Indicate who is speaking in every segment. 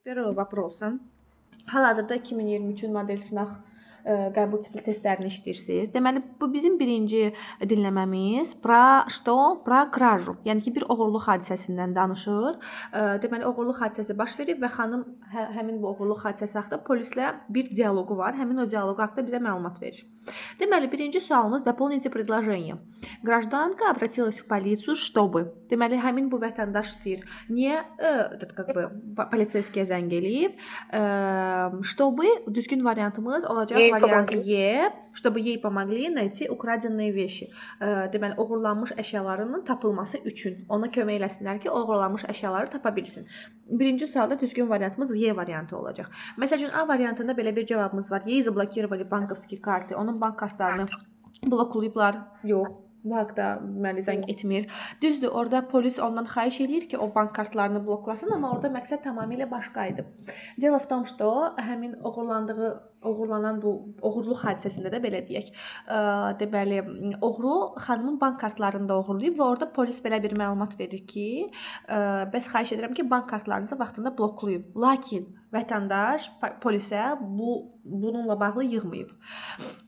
Speaker 1: Первого вопроса. Hal-hazırda 2023-cü model sınaq qəbul tipli testlərini işləyirsiniz. Deməli, bu bizim birinci dinləməmiz про что? Про кражу. Yəni ki, bir oğurluq hadisəsindən danışır. Deməli, oğurluq hadisəsi baş verib və xanım həmin bu oğurluq hadisəsi haqqında polislə bir dialoqu var. Həmin o dialoq haqqında bizə məlumat verir. Deməli, birinci sualımız: дополните предложение. Гражданка обратилась в полицию, чтобы. Deməli, həmin bu vətəndaş deyir, niyə этот, как бы полицейская zəng eləyib? Чтобы, düzgün variantımız olacaq
Speaker 2: Ей
Speaker 1: variant
Speaker 2: помогли.
Speaker 1: E, чтобы ей помогли найти украденные вещи. Deməli, oğurlanmış əşyalarının tapılması üçün ona kömək eləsinlər ki, oğurlanmış əşyaları tapa bilsin. Birinci sualda düzgün variantımız E variantı olacaq. Məsəl üçün, A variantında belə bir cavabımız var. Ей заблокировали банковские карты. Onun bank kartlarını bloklayıblar. Yox. Bu haqda deməli zəng etmir. Düzdür, orada polis ondan xahiş eləyir ki, o bank kartlarını bloklasın, amma orada məqsəd tamamilə başqa idi. Дело в том, что həmin oğurlanan bu oğurluq hadisəsində də belə deyək, deməli, oğru xanımın bank kartlarını da oğurlayıb və orada polis belə bir məlumat verir ki, bəs xahiş edirəm ki, bank kartlarınızı vaxtında bloklayın. Lakin vətəndaş polisə bununla bağlı yığmayıb.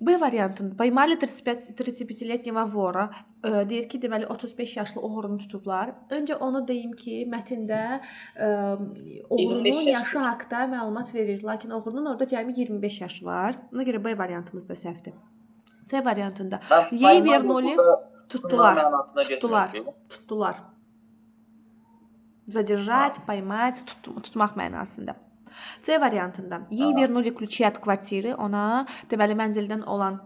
Speaker 1: B variantında поймали 35 35-летнего вора. Deyir ki, deməli 35 yaşlı oğrunu tutublar. Öncə onu deyim ki, mətndə oğrunun
Speaker 2: 25
Speaker 1: yaşı haqqında məlumat verir. Lakin oğrunun orada cəmi 25 yaşı var. Ona görə B variantımız da səhvdir. C variantında
Speaker 3: Ben
Speaker 1: ей
Speaker 3: поймали
Speaker 1: вернули,
Speaker 3: burada
Speaker 1: tutdular.
Speaker 3: Manasına
Speaker 1: Tutdular.
Speaker 3: getirmek.
Speaker 1: Tutdular. Задержать, поймать, tutmaq mənasında. C variantında ей вернули ключи от квартиры, ona deməli mənzildən olan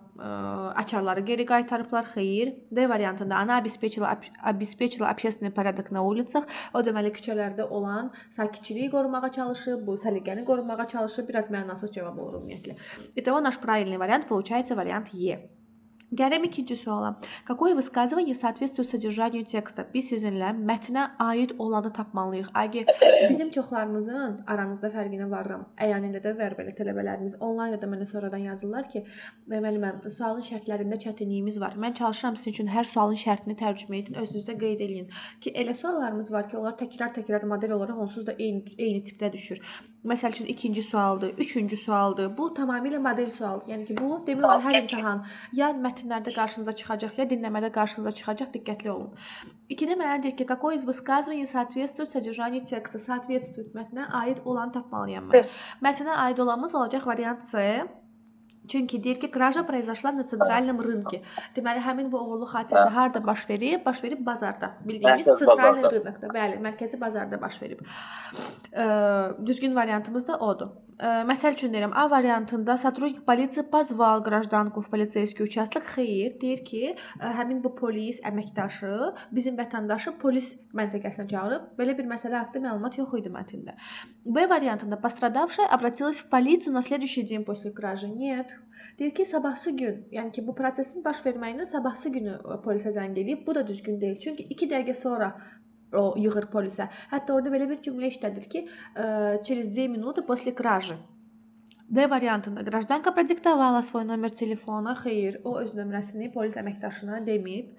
Speaker 1: açarları geri qaytarıblar. Xeyr. D variantında она обеспечила общественный порядок на улицах. O deməli küçələrdə olan sakitçiliyi qorumağa çalışıb, bu səliqəni qorumağa çalışıb. Biraz mənasız cavab olur ümumiyyətlə. Итого наш правильный вариант получается вариант Е. Gələk ikinci suala. Какое высказывание соответствует содержанию текста? Biz sizinlə mətnə aid olanı tapmalıyıq. Agi, bizim çoxlarımızın aranızda fərqinə varıram. Əyanində də var belə tələbələrimiz. Onlaynda da mənə sonradan yazırlar ki, müəlliməm, sualın şərtlərində çətinliyimiz var. Mən çalışıram sizin üçün hər sualın şərtini tərcümə edin, özünüzdə qeyd eləyin ki, elə suallarımız var ki, onlar təkrar-təkrar model olaraq onsuz da eyni tipdə düşür. Məsəl üçün, ikinci sualdır, üçüncü sualdır. Bu tamamilə model sualdır. Yəni ki, bu demək olar hər imtahan ya mətnlərdə qarşınıza çıxacaq, ya dinləmədə qarşınıza çıxacaq. Diqqətli olun. İkidə mənə deyir ki, какое из высказываний соответствует содержанию текста? Соответствует, mətnə aid olanı tapmalıyam mən. Mətnə aid olanımız olacaq variant C. Çünki deyir ki, кража произошла на центральном рынке. Deməli, həmin bu oğurluq hadisəsi harda baş verib? Baş verib bazarda. Bildiyimiz
Speaker 3: Mərkəz
Speaker 1: центральный
Speaker 3: bazarda.
Speaker 1: Rынокda. Bəli, mərkəzi bazarda baş verib. Düzgün variantımız da odur. Məsəl üçün deyirəm, A variantında сотрудник полиции позвал гражданку в полицейский участок. Xeyr, deyir ki, həmin bu polis əməkdaşı bizim vətəndaşı polis məntəqəsinə çağırıb. Belə bir məsələ haqqında məlumat yox idi mətndə. B variantında пострадавшая обратилась в полицию на следующий день после кражи. Нет. Deyir ki, sabahsı gün, yəni ki, bu prosesin baş verməyinin sabahsı günü polisə zəng eləyib. Bu da düzgün deyil. Çünki 2 dəqiqə sonra o yığır polisə. Hətta orada belə bir cümlə işlədir ki, через 2 минуты после кражи. D variantında гражданка продиктовала свой номер телефона. Xeyr, o öz nömrəsini polis əməkdaşına deməyib.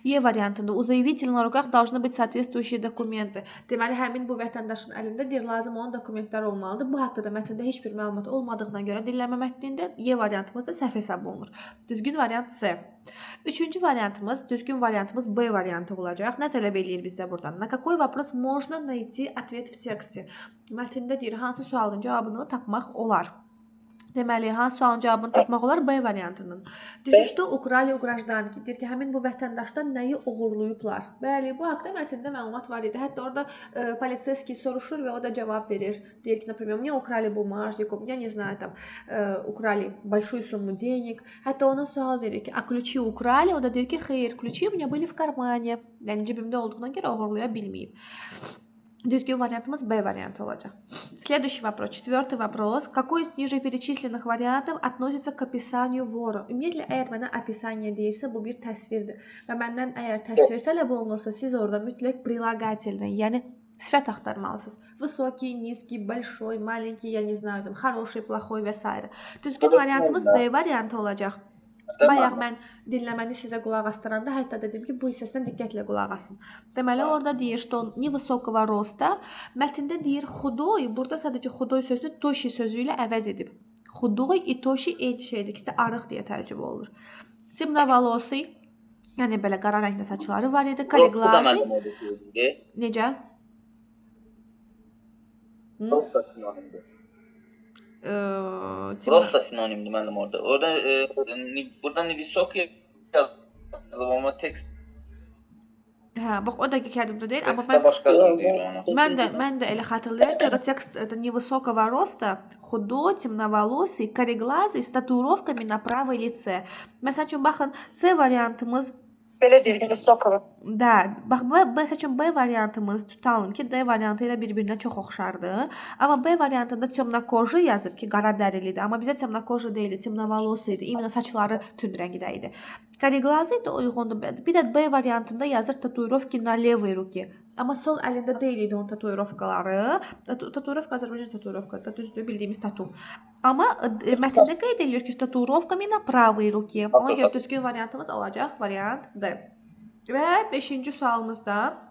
Speaker 1: E variantında у заявителя на руках должны быть соответствующие документы. Deməli, həmin bu vətəndaşın əlində deyir lazım olan dokumentlər olmalıdır. Bu haqqda da mətndə heç bir məlumat olmadığına görə dinləmə mətnində E variantımız da səhv hesab olunur. Düzgün variant C. Üçüncü variantımız, düzgün variantımız B variantı olacaq. Nə tələb eləyir bizdə buradan? На какой вопрос можно найти ответ в тексте? Mətndə deyir, hansı sualın cavabını tapmaq olar? Deməli, hansı sualın cavabını tapmaq olar? B variantının. Deyir ki, что украли у гражданки? Deyir ki, həmin bu vətəndaşdan nəyi oğurlayıblar? Bəli, bu haqqda mətndə məlumat var idi. Hətta orada полицейский soruşur və o da cavab verir. Deyir ki, например, мне украли бумажник, я не знаю, там, украли большую сумму денег. Hətta ona sual verir ki, а ключи украли? O da deyir ki, xeyr, ключи у меня были в кармане. Yəni cibimdə olduğuna görə oğurlaya bilməyib. Düzgün variantımız B variantı olacaq. Следующий вопрос, четвертый вопрос. Какой из ниже перечисленных вариантов относится к описанию вора? Ümumiyyətlə, əgər mənə описание deyirsə, bu bir təsvirdir. Və məndən əgər təsvir tələb olunursa, siz orada mütləq прилагательный, yəni sifət axtarmalısınız. Высокий, низкий, большой, маленький, я не знаю, там, хороший, плохой və s. Düzgün variantımız D variantı olacaq. Bayaq mən dinləməni sizə qulaq astıranda hətta dedim ki, bu hissəsinə diqqətlə qulaq asın. Deməli, orada deyir, что он невысокого роста. Mətndə deyir худой, burada sadəcə худой sözünü тощий sözü ilə əvəz edib. Худой и тощий eyni şeydir, ikisi də arıq deyə tərcümə olunur. Темноволосый, yəni belə qara rəngdə saçları var idi.
Speaker 2: Роста da
Speaker 1: Кареглазый.
Speaker 2: Müəllim orada söyledi.
Speaker 1: Necə? Hı?
Speaker 2: Роста sinonimdir.
Speaker 1: Темно
Speaker 2: Роста sinonimdir müəllim orada. Orada burada невысокий yazılıb amma tekst
Speaker 1: Hə, bax o dəqiq yadımda deyil, amma
Speaker 2: tekstdə
Speaker 1: mən
Speaker 2: başqa cür deyir onu.
Speaker 1: Mən də elə xatırlayıram ki, orada tekst это невысокого роста, худой, темноволосый, кареглазый, с татуировками на правой лице. Məsəl üçün baxın, C variantımız
Speaker 3: Belə deyir, высокого.
Speaker 1: Da, bax B, məsəl üçün B variantımız tutalım ki, D variantı ilə bir-birinə çox oxşardır. Amma B variantında темнокожий yazır ki, qara dərilidir. Amma bizə темнокожий deyildi, темноволосый idi. Именно saçları tünd rəngdə idi. Кареглазый da uyğundur. Bir də B variantında yazır татуировки на левой руке. Amma sol əlində deyil idi onun tatuirovkaları. Tatuirovka Azərbaycan tatuirovka da düzdür, bildiyimiz tatu. Amma mətndə qeyd edilir ki, татуировками на правой руке. Ona görə düzgün variantımız olacaq variant D. Və beşinci sualımızda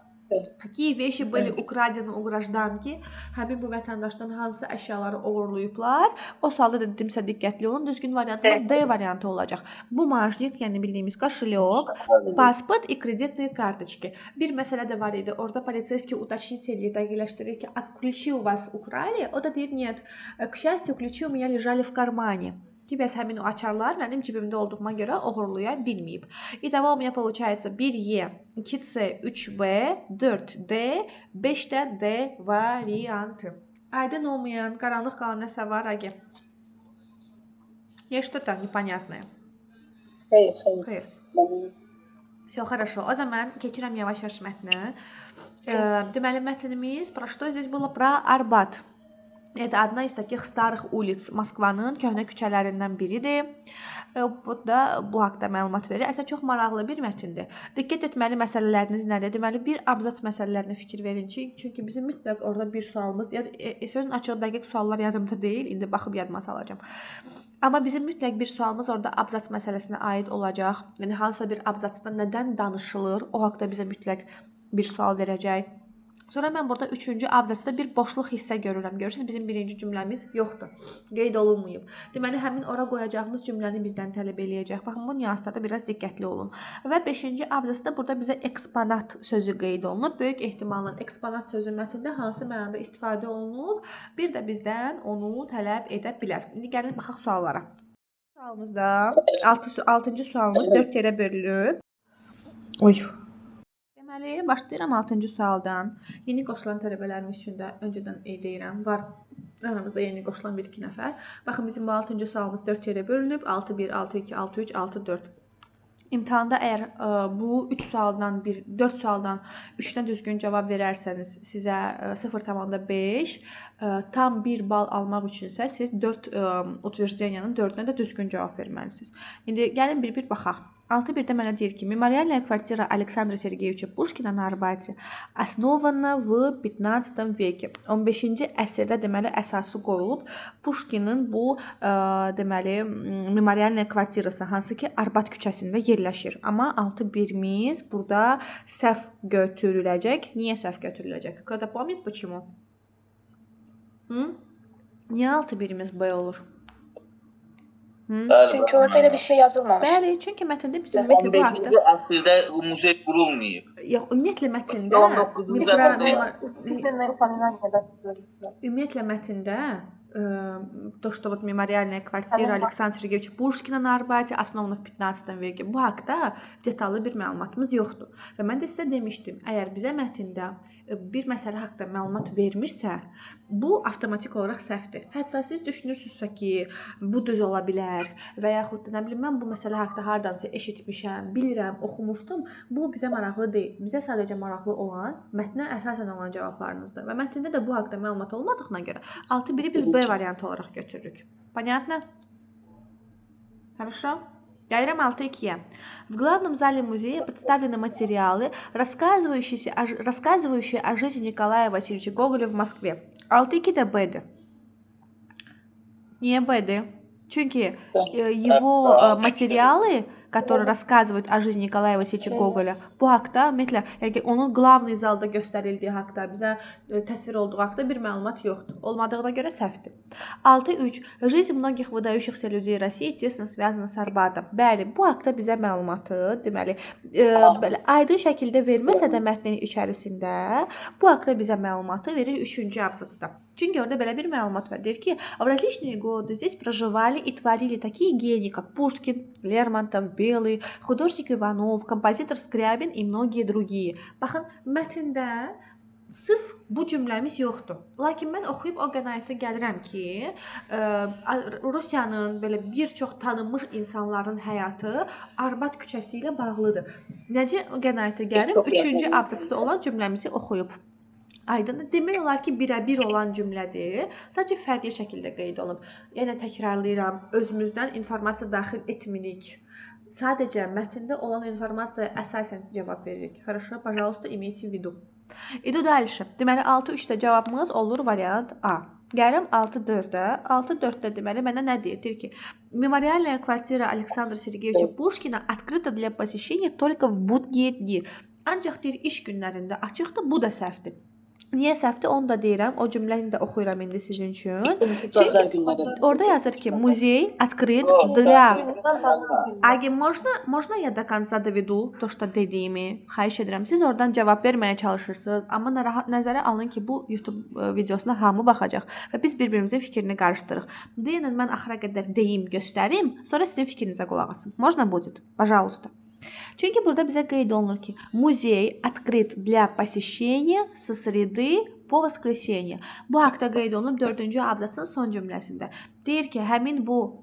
Speaker 1: какие вещи были украдены у гражданки? Həmin bu vətəndaşdan hansı əşyaları oğurlayıblar? O sualda da dedimsə diqqətli olun. Düzgün variantımız D variantı olacaq. Бумажник, yəni bildiyimiz кошелек, паспорт и кредитные карточки. Bir məsələ də var idi. Orada полицейский уточнить eləyir, dəqiqləşdirir ki, а ключи у вас украли? O da deyir, нет. К счастью, ключи у меня лежали в кармане. Ki bəs həmin o açarlar mənim cibimdə olduğuma görə oğurlaya bilməyib. Итого у меня получается 1Е, 2C, 3B, 4D, 5 də D variantı. Aydın olmayan, qaranlıq qalan nəsə var, Agi? Есть что-то непонятное?
Speaker 3: Xeyr, xeyr.
Speaker 1: Xeyr.
Speaker 3: Mənim
Speaker 1: Все хорошо. O zaman keçirəm yavaş-yavaş mətnə. Deməli mətnimiz про что здесь было? Про Арбат. Это одна из таких старых улиц Moskvanın köhnə küçələrindən biridir. Bu da bu haqda məlumat verir. Əslində çox maraqlı bir mətndir. Diqqət etməli məsələləriniz nədir? Deməli bir abzats məsələlərinə fikir verin ki, çünki bizim mütləq orada bir sualımız, yəni sözün açığı dəqiq suallar yadımda deyil, indi baxıb yadıma salacağam. Amma bizim mütləq bir sualımız orada abzats məsələsinə aid olacaq. Yəni hansısa bir abzatsda nədən danışılır, o haqda bizə mütləq bir sual verəcək. Sonra mən burada üçüncü abzatsda bir boşluq hissə görürəm. Görürsüz, bizim birinci cümləmiz yoxdur. Qeyd olunmayıb. Deməli, həmin ora qoyacağımız cümləni bizdən tələb eləyəcək. Baxın, bu nüanslarda biraz diqqətli olun. Və beşinci abzatsda burada bizə eksponat sözü qeyd olunub. Böyük ehtimalla eksponat sözü mətndə hansı mənada istifadə olunub, bir də bizdən onu tələb edə bilər. İndi gəlin baxaq suallara. Sualımızda 6 altıncı sualımız 4 yerə bölünüb. Oy. Deməli, başlayıram 6-cı sualdan. Yeni qoşulan tələbələrimiz üçün də öncədən deyirəm, var aramızda yeni qoşulan bir-iki nəfər. Baxın, bizim bu 6-cı sualımız 4 yerə bölünüb. 6-1, 6-2, 6-3, 6-4. İmtahanda əgər bu 3 sualdan bir, 4 sualdan 3-nə düzgün cavab verərsəniz, sizə 0,5, tam 1 bal almaq üçünsə siz 4 утверждениyanın 4-ünə də düzgün cavab verməlisiniz. İndi gəlin bir-bir baxaq. 6.1-də mənə deyir ki, мемориальная квартира Александра Сергеевича Пушкина на Арбате основана в 15 веке. 15-ci əsrdə deməli əsası qoyulub Pushkinin bu deməli мемориальная kvartirası, hansı ki Arbat küçəsində yerləşir. Amma 6.1-imiz burada səhv götürüləcək. Niyə səhv götürüləcək? Кто-то помнит почему? Hı? Niyə 6.1-imiz B olur? Hı?
Speaker 2: Bəli,
Speaker 3: Çünki
Speaker 2: bəli,
Speaker 3: orada elə
Speaker 2: müəllim.
Speaker 3: bir şey yazılmamış.
Speaker 1: Bəli, çünki mətndə biz ümumiyyətlə bu haqda
Speaker 2: 15-ci əsrdə muzey qurulmayıb.
Speaker 1: Yox, ümumiyyətlə mətndə
Speaker 2: 19-cu əsrdə
Speaker 1: Ümumiyyətlə mətndə то, что вот мемориальная квартира Александра Сергеевича Пушкина на Арбате основана в 15 веке. Bu haqda detallı bir məlumatımız yoxdur. Və mən də sizə demişdim, əgər bizə mətndə bir məsələ haqqında məlumat vermirsə, bu avtomatik olaraq səhvdir. Hətta siz düşünürsünüzsə ki, bu düz ola bilər və yaxud da nə bilim mən bu məsələ haqqında hardansa eşitmişəm, bilirəm, oxumuşdum. Bu bizə maraqlı deyil. Bizə sadəcə maraqlı olan mətnə əsasən olan cavablarınızdır. Və mətndə də bu haqqda məlumat olmadığına görə 6.1-i biz B variantı olaraq götürürük. Понятно? Хорошо? Gəlirəm 6.2-yə. В главном зале музея представлены материалы, рассказывающие о жизни Николая Васильевича Гоголя в Москве. 6.2 də B-dir. Niyə B-dir? Çünki его материалы, которые рассказывают о жизни Николая Васильевича Гоголя, bu haqda ümumiyyətlə, yəni ki, onun главный zalda göstərildiyi haqda, bizə təsvir olduğu haqda bir məlumat yoxdur. Olmadığına görə səhvdir. 6.3. Жизнь многих выдающихся людей России тесно связана с Arbatом. Bəli, bu haqda bizə məlumatı, deməli, belə aydın şəkildə verməsə də mətnin içərisində bu haqda bizə məlumatı verir 3-cü abzatsda. Çünki orada belə bir məlumat var. Deyir ki, в различные годы здесь проживали и творили такие гении, как Пушкин, Лермонтов, Белый, художник Иванов, композитор Скрябин и многие другие. Baxın, mətndə sırf bu cümləmiz yoxdur. Lakin mən oxuyub o qənaətə gəlirəm ki, Rusiyanın belə bir çox tanınmış insanların həyatı Arbat küçəsi ilə bağlıdır. Necə o qənaətə gəlim? 3-cü abzatsda olan cümləmizi oxuyub. Aydındır. Demək olar ki, birəbir olan cümlədir. Sadəcə fərqli şəkildə qeyd olunub. Yenə təkrarlayıram, özümüzdən informasiya daxil etmirik. Sadəcə mətndə olan informasiyaya əsasən cavab veririk. Хорошо, пожалуйста, имейте в виду. Иду дальше. Deməli 6-3-də cavabımız olur variant A. Gəlirəm 6-4-ə. 6-4-də deməli mənə nə deyir? Deyir ki, мемориальная квартира Александра Сергеевича Пушкина открыта для посещения только в будние дни. Ancaq deyir iş günlərində açıqdır. Bu da səhvdir. Niyə səhvdir? Onu da deyirəm. O cümləni də oxuyuram indi sizin üçün.
Speaker 3: Çünki
Speaker 1: orada yazır ki, muzey открыт для. Agi, можно я до конца доведу то, что dediyimi? Xahiş edirəm. Siz oradan cavab verməyə çalışırsınız, amma nəzərə alın ki, bu YouTube videosuna hamı baxacaq və biz bir-birimizin fikrini qarışdırırıq. Deyinin mən axıra qədər deyim, göstərim, sonra sizin fikrinizə qulaq asım. Можно будет? Пожалуйста. Çünki burada bizə qeyd olunur ki, muzey открыт для посещения со среды по воскресенье. Bu haqda qeyd olunub 4-cü abzatsın son cümləsində. Deyir ki, həmin bu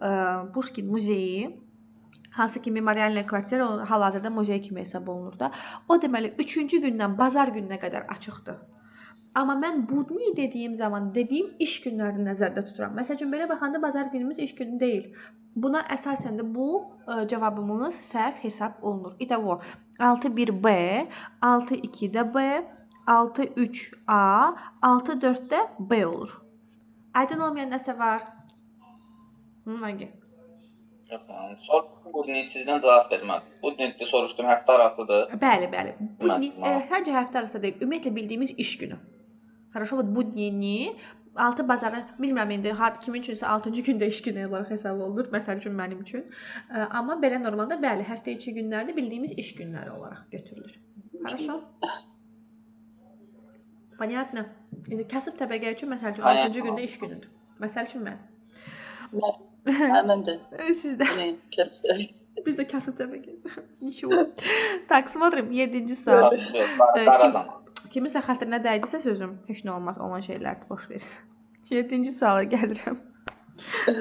Speaker 1: Pushkin muzeyi, hansı ki memorialная kvartira hal-hazırda muzey kimi hesab olunur da, o deməli 3-cü gündən bazar gününə qədər açıqdır. Amma mən budni dediyim zaman dediyim iş günlərini nəzərdə tuturam. Məsəl üçün belə baxanda bazar günümüz iş günü deyil. Buna əsasən də bu cavabımız səhv hesab olunur. Итого 6-1 B, 6-2 də B, 6-3 A, 6-4 də B olur. Aydın olmayan nəsə var? Hangi?
Speaker 2: Sor, budni sizdən cavab verməz. Budni soruşdum, həftə arasıdır.
Speaker 1: Bəli, bəli. Budni sadəcə həftə arası deyil, ümumiyyətlə bildiyimiz iş günü. Хорошо, вот budnini 6 bazarı bilmirəm indi kimin üçünsə 6-cı gündə iş günü olaraq hesab olunur, məsəl üçün mənim üçün. Amma belə normalda bəli, həftə içi günlərdə bildiyimiz iş günləri olaraq götürülür. Хорошо? Понятно? İndi kasıb təbəqə üçün məsəl üçün 6-cı gündə iş günüdür. Məsəl üçün mən.
Speaker 3: Mən də.
Speaker 1: Siz də.
Speaker 3: Kasıb təbəqə.
Speaker 1: Biz də kasıb təbəqə. Ничего. Так, смотрим 7-ci sual. Kimisə xətrinə dəydisə sözüm, heç nə olmaz, olan şeylərdir, boş verin. 7-ci suala gəlirəm.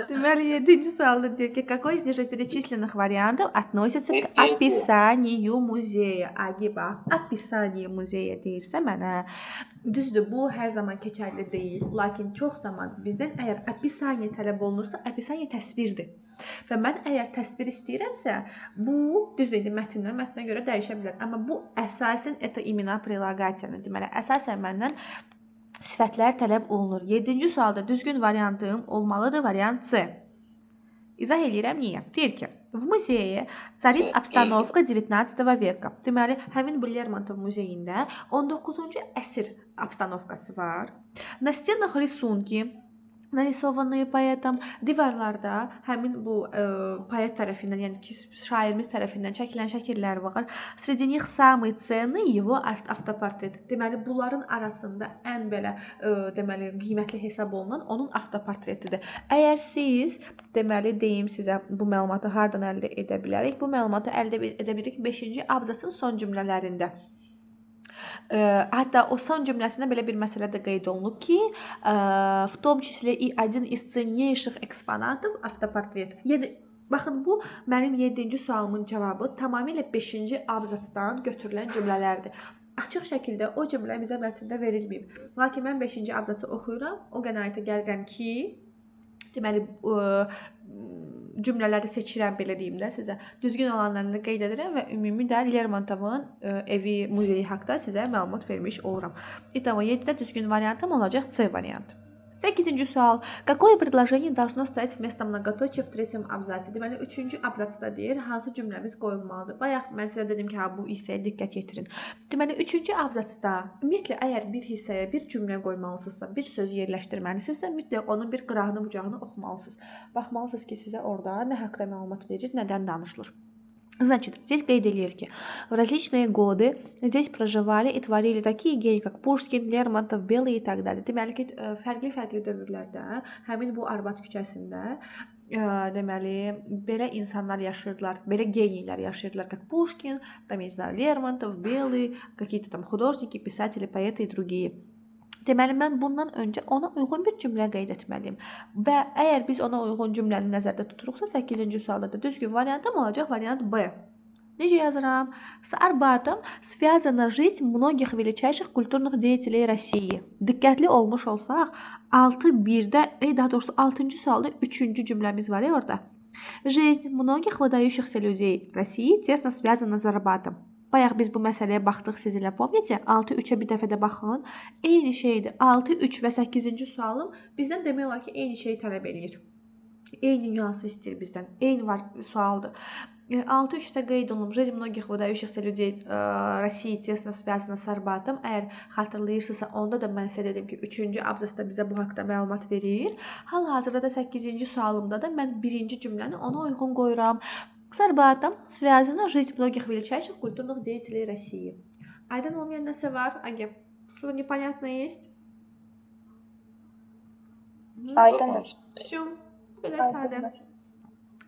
Speaker 1: Deməli, 7-ci sualda deyir ki, какой из ниже перечисленных вариантов относится к описанию музея? Agi, bax, описание музея deyirsə mənə. Düzdür, bu hər zaman keçərli deyil, lakin çox zaman bizdən əgər описание tələb olunursa, описание təsvirdir. Və mən əgər təsvir istəyirəmsə, bu düzdür, indi mətndən mətnə görə dəyişə bilər. Amma bu əsasən это имена прилагательные. Deməli, əsasən məndən sifətlər tələb olunur. 7-ci sualda düzgün variantım olmalıdır variant C. İzah eləyirəm niyə? Deyir ki, в музее царит обстановка 19 века. Deməli, həmin bu Lermontov muzeyində 19-cu əsr obstanovkası var. На стенах рисунки, нарисованные поэтом, divarlarda həmin bu poet tərəfindən, yəni ki, şairimiz tərəfindən çəkilən şəkillər var. Среди них самый ценный его автопортрет. Deməli, bunların arasında ən belə deməli qiymətli hesab olunan onun avtoportretidir. Əgər siz, deməli deyim sizə bu məlumatı hardan əldə edə bilərik? Bu məlumatı əldə edə bilirik 5-ci abzasın son cümlələrində. Hətta o son cümləsində belə bir məsələ də qeyd olunub ki, в том числе и один из ценнейших экспонатов автопортрет. Yəni baxın, bu mənim 7-ci sualımın cavabı tamamilə 5-ci abzatsdan götürülən cümlələrdir. Açıq şəkildə o cümlə bizə mətndə verilməyib. Lakin mən 5-ci abzatı oxuyuram, o qənaətə gəlirəm ki, deməli cümlələri seçirəm, belə deyim də sizə. Düzgün olanlarını qeyd edirəm və ümumi də Lermontovun evi, muzeyi haqqında sizə məlumat vermiş oluram. Итого 7-də düzgün variantım olacaq C variantı. Səkkizinci sual. Какое предложение должно стоять вместо многоточия в третьем абзаце? Deməli, üçüncü abzatsda deyir, hansı cümləmiz qoyulmalıdır? Bayaq mən sizə dedim ki, ha, bu hissəyə diqqət yetirin. Deməli, üçüncü abzatsda ümumiyyətlə əgər bir hissəyə bir cümlə qoymalısınızsa, bir söz yerləşdirməlisinizsə, mütləq onun bir qırağını, bucağını oxumalısınız. Baxmalısınız ki, sizə orada nə haqda məlumat verir, nədən danışılır. Значит, здесь qeyd eləyir ki, в различные годы здесь проживали и творили такие гении, как Пушкин, Лермонтов, Белый и так далее. Deməli ki, fərqli-fərqli dövrlərdə həmin bu Arbat küçəsində deməli belə insanlar yaşayırdılar, belə geniylər yaşayırdılar, как Пушкин, там, я не знаю, Лермонтов, Белый, какие-то там художники, писатели, поэты и другие. Deməli, mən bundan öncə ona uyğun bir cümlə qeyd etməliyim. Və əgər biz ona uyğun cümləni nəzərdə tuturuqsa, 8-ci sualda da düzgün variantım olacaq variant B. Necə yazıram? С Арбатом связана жизнь многих величайших культурных деятелей России. Diqqətli olmuş olsaq, 6-1-də, daha doğrusu 6-cı sualda 3-cü cümləmiz var ya orada. Жизнь многих выдающихся людей России тесно связана с Арбатом. Bayaq biz bu məsələyə baxdıq sizinlə, pomните? 6-3-ə bir dəfə də baxın. Eyni şeydir. 6, 3 və 8-ci sualım bizdən demək olar ki, eyni şeyi tələb eləyir. Eyni nüansı istəyir bizdən. Eyni var sualdır. 6-3-də qeyd olunub. Жизнь многих выдающихся людей России тесно связана с Арбатом. Əgər xatırlayırsınızsa, onda da mən sizə dedim ki, 3-cü abzasda bizə bu haqda məlumat verir. Hal-hazırda da 8-ci sualımda da mən birinci cümləni ona uyğun qoyuram. С Арбатом связана жизнь многих величайших культурных деятелей России. Aydın olmayan nəsə var? Age, что-то непонятное есть?
Speaker 3: Aydındır.
Speaker 1: Все. Bu qədər sadə.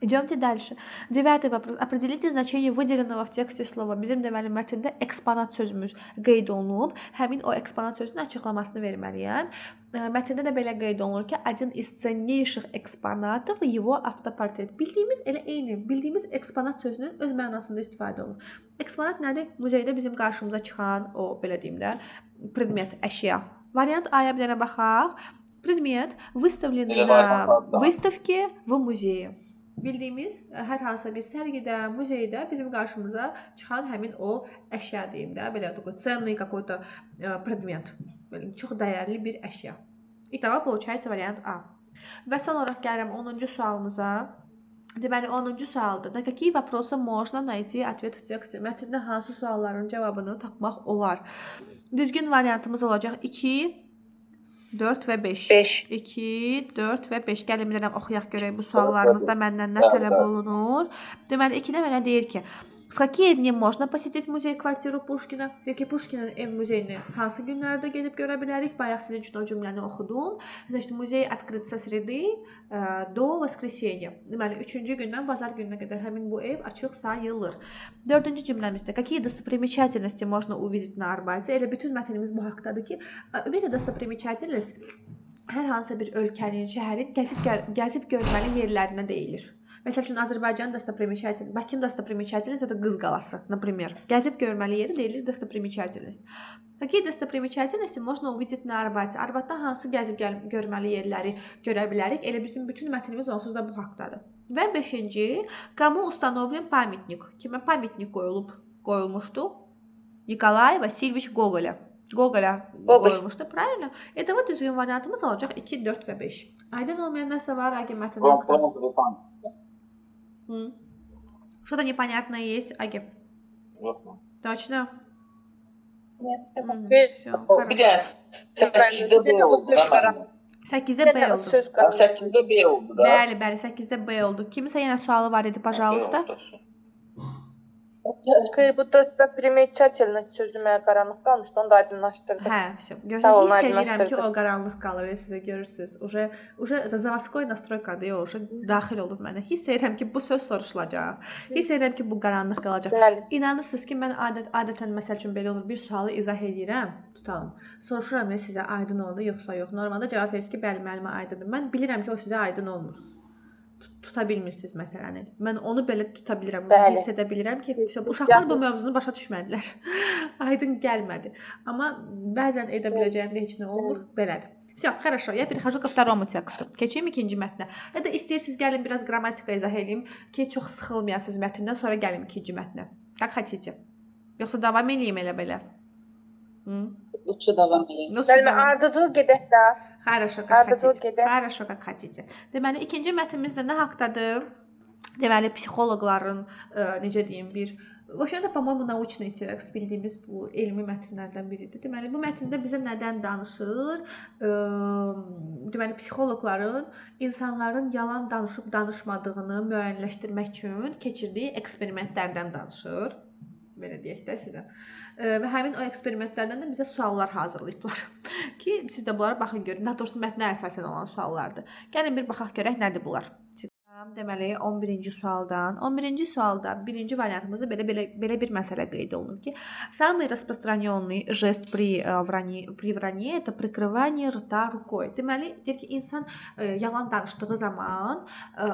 Speaker 1: Идемте дальше. Девятый вопрос. Определите значение выделенного в тексте слова. Bizim deməli mətndə eksponat sözümüz qeyd olunub. Həmin o eksponat sözünün açıqlamasını verməliyəm. Mətndə də belə qeyd olunur ki, один из ценнейших экспонатов его автопортрет. Bildiyimiz elə eyni, bildiyimiz eksponat sözünün öz mənasında istifadə olunur. Eksponat nədir? Muzeydə bizim qarşımıza çıxan o belə deyim də predmet, əşya. Variant A-ya bir dənə baxaq. Предмет, выставленный
Speaker 2: Elə
Speaker 1: на
Speaker 2: variant A-da.
Speaker 1: выставке в музее. Bildiyimiz hər hansısa bir sərgidə, muzeydə bizim qarşımıza çıxan həmin o əşya deyim də, belə такой ценный какой-то предмет. Belə çox dəyərli bir əşya. Итого получается вариант А. Və son olaraq gəlirəm 10-cu sualımıza. Deməli 10-cu sualda на какие вопросы можно найти ответ в тексте? Mətndə hansı sualların cavabını tapmaq olar? Düzgün variantımız olacaq 2, 4 və 5.
Speaker 3: 5.
Speaker 1: 2, 4 və 5. Gəlin bir dənə oxuyaq görək bu suallarımızda məndən nə tələb olunur. Deməli 2-də mənə deyir ki, в какие дни можно посетить музей-квартиру Пушкина? Deyir ki, Puşkinin ev muzeyini hansı günlərdə gedib görə bilərik? Bayaq sizin üçün o cümləni oxudum. Значит, музей открыт со среды до воскресенья. Deməli, 3-cü gündən bazar gününə qədər həmin bu ev açıq sayılır. 4-cü cümləmizdə какие достопримечательности можно увидеть на Арбате? Elə bütün mətnimiz bu haqdadır ki, ümumiyyətlə достопримечательность hər hansısa bir ölkənin, şəhərin gəzib görməli yerlərinə deyilir. Məsəl üçün Azərbaycan достопримечательность, Bakının достопримечательность это Qız Qalası, например. Gəzib görməli yeri deyilir достопримечательность. Какие достопримечательности можно увидеть на Арбате? Arbatda hansı gəzib görməli yerləri görə bilərik? Elə bizim bütün mətnimiz onsuz da bu haqdadır. Və 5-ci, кому установлен памятник? Kimə памятник qoyulmuşdu? Nikolay Vasильевич Гоголя. Gogola
Speaker 3: Gogol.
Speaker 1: qoyulmuşdu, правильно? Итого düzgün variantımız olacaq 2, 4 və 5. Aydın olmayan nəsə var Agi mətndə?
Speaker 2: Bronzovый памятник.
Speaker 1: Что-то непонятное есть, Аги?
Speaker 2: Yox.
Speaker 1: Точно?
Speaker 3: Нет,
Speaker 1: Всё,
Speaker 2: Bir
Speaker 1: хорошо.
Speaker 2: dənə 8-də B oldu da mənim.
Speaker 1: 8-də B oldu.
Speaker 3: Söz
Speaker 2: Hə, 8-də B oldu da.
Speaker 1: Bəli, bəli, 8-də B oldu. Kimsə yenə sualı var idi, пожалуйста.
Speaker 2: B oldu.
Speaker 3: Xeyr, bu достопримечательность sözü mənə qaranlıq qalmışdı, onu da aydınlaşdırdıq.
Speaker 1: Hə, всё. Görürəm,
Speaker 3: Sağ olun,
Speaker 1: hiss eləyirəm ki,
Speaker 3: aydınlaşdırdınız.
Speaker 1: o qaranlıq qalır, sizə görürsüz. Уже это заводской настройкаdır, o уже daxil olub mənə. Hiss edirəm ki, bu söz soruşulacaq. Hiss edirəm ki, bu qaranlıq qalacaq.
Speaker 3: Bəli.
Speaker 1: İnanırsınız ki, mən adətən məsəl üçün belə olur. Bir sualı izah eləyirəm, tutalım. Soruşuram ya sizə aydın oldu yoxsa yox. Normalda cavab verirsiniz ki, bəli, müəllimə aydındır. Mən bilirəm ki, o sizə aydın olmur. Tuta bilmirsiniz məsələni. Mən onu belə tuta bilirəm,
Speaker 3: Bəli.
Speaker 1: hiss edə bilirəm ki, vəsə, uşaqlar bu mövzunu başa düşmədilər. Aydın gəlmədi. Amma bəzən edə biləcəyim də heç nə olmur, belədir. Всё, хорошо, я перехожу ко второму тексту. Keçim ikinci mətnə. Ya da istəyirsiniz gəlin biraz qrammatika izah eləyim ki, çox sıxılmayasınız mətndən, sonra gəlin ikinci mətnə. Как хотите. Yoxsa davam eləyim elə belə? Hı?
Speaker 4: Лучше davam edək.
Speaker 1: Лучше
Speaker 3: Müəllimə
Speaker 1: davam.
Speaker 3: ardıcıl gedək də.
Speaker 1: Хорошо, как
Speaker 3: Ardıcıl
Speaker 1: хотите.
Speaker 3: gedək.
Speaker 1: Хорошо, как хотите. Deməli, ikinci mətnimiz də nə haqdadır? Deməli, psixoloqların, necə deyim, bir вообще-то, по-моему, научный текст, bildiyimiz bu elmi mətnlərdən biridir. Deməli, bu mətndə bizə nədən danışır? Deməli, psixoloqların insanların yalan danışıb danışmadığını müəyyənləşdirmək üçün keçirdiyi eksperimentlərdən danışır. Belə deyək də sizə. Və həmin o eksperimentlərdən də bizə suallar hazırlayıblar ki, siz də bunlara baxın görün. Daha doğrusu mətnə əsasən olan suallardır. Gəlin bir baxaq görək nədir bunlar. Deməli 11-ci sualdan. 11-ci sualda birinci variantımızda belə bir məsələ qeyd olunub ki, самый распространенный жест при вранье это прикрывание рта рукой. Deməli, deyir ki, insan yalan danışdığı zaman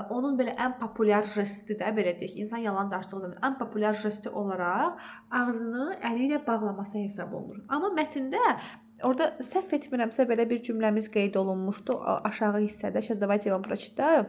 Speaker 1: onun belə ən populyar jesti də belə deyək, insan yalan danışdığı zaman ən populyar jesti olaraq ağzını əli ilə bağlaması hesab olunur. Amma mətndə orada səhv etmirəmsə belə bir cümləmiz qeyd olunmuşdu aşağı hissədə. Сейчас давайте я вам прочитаю.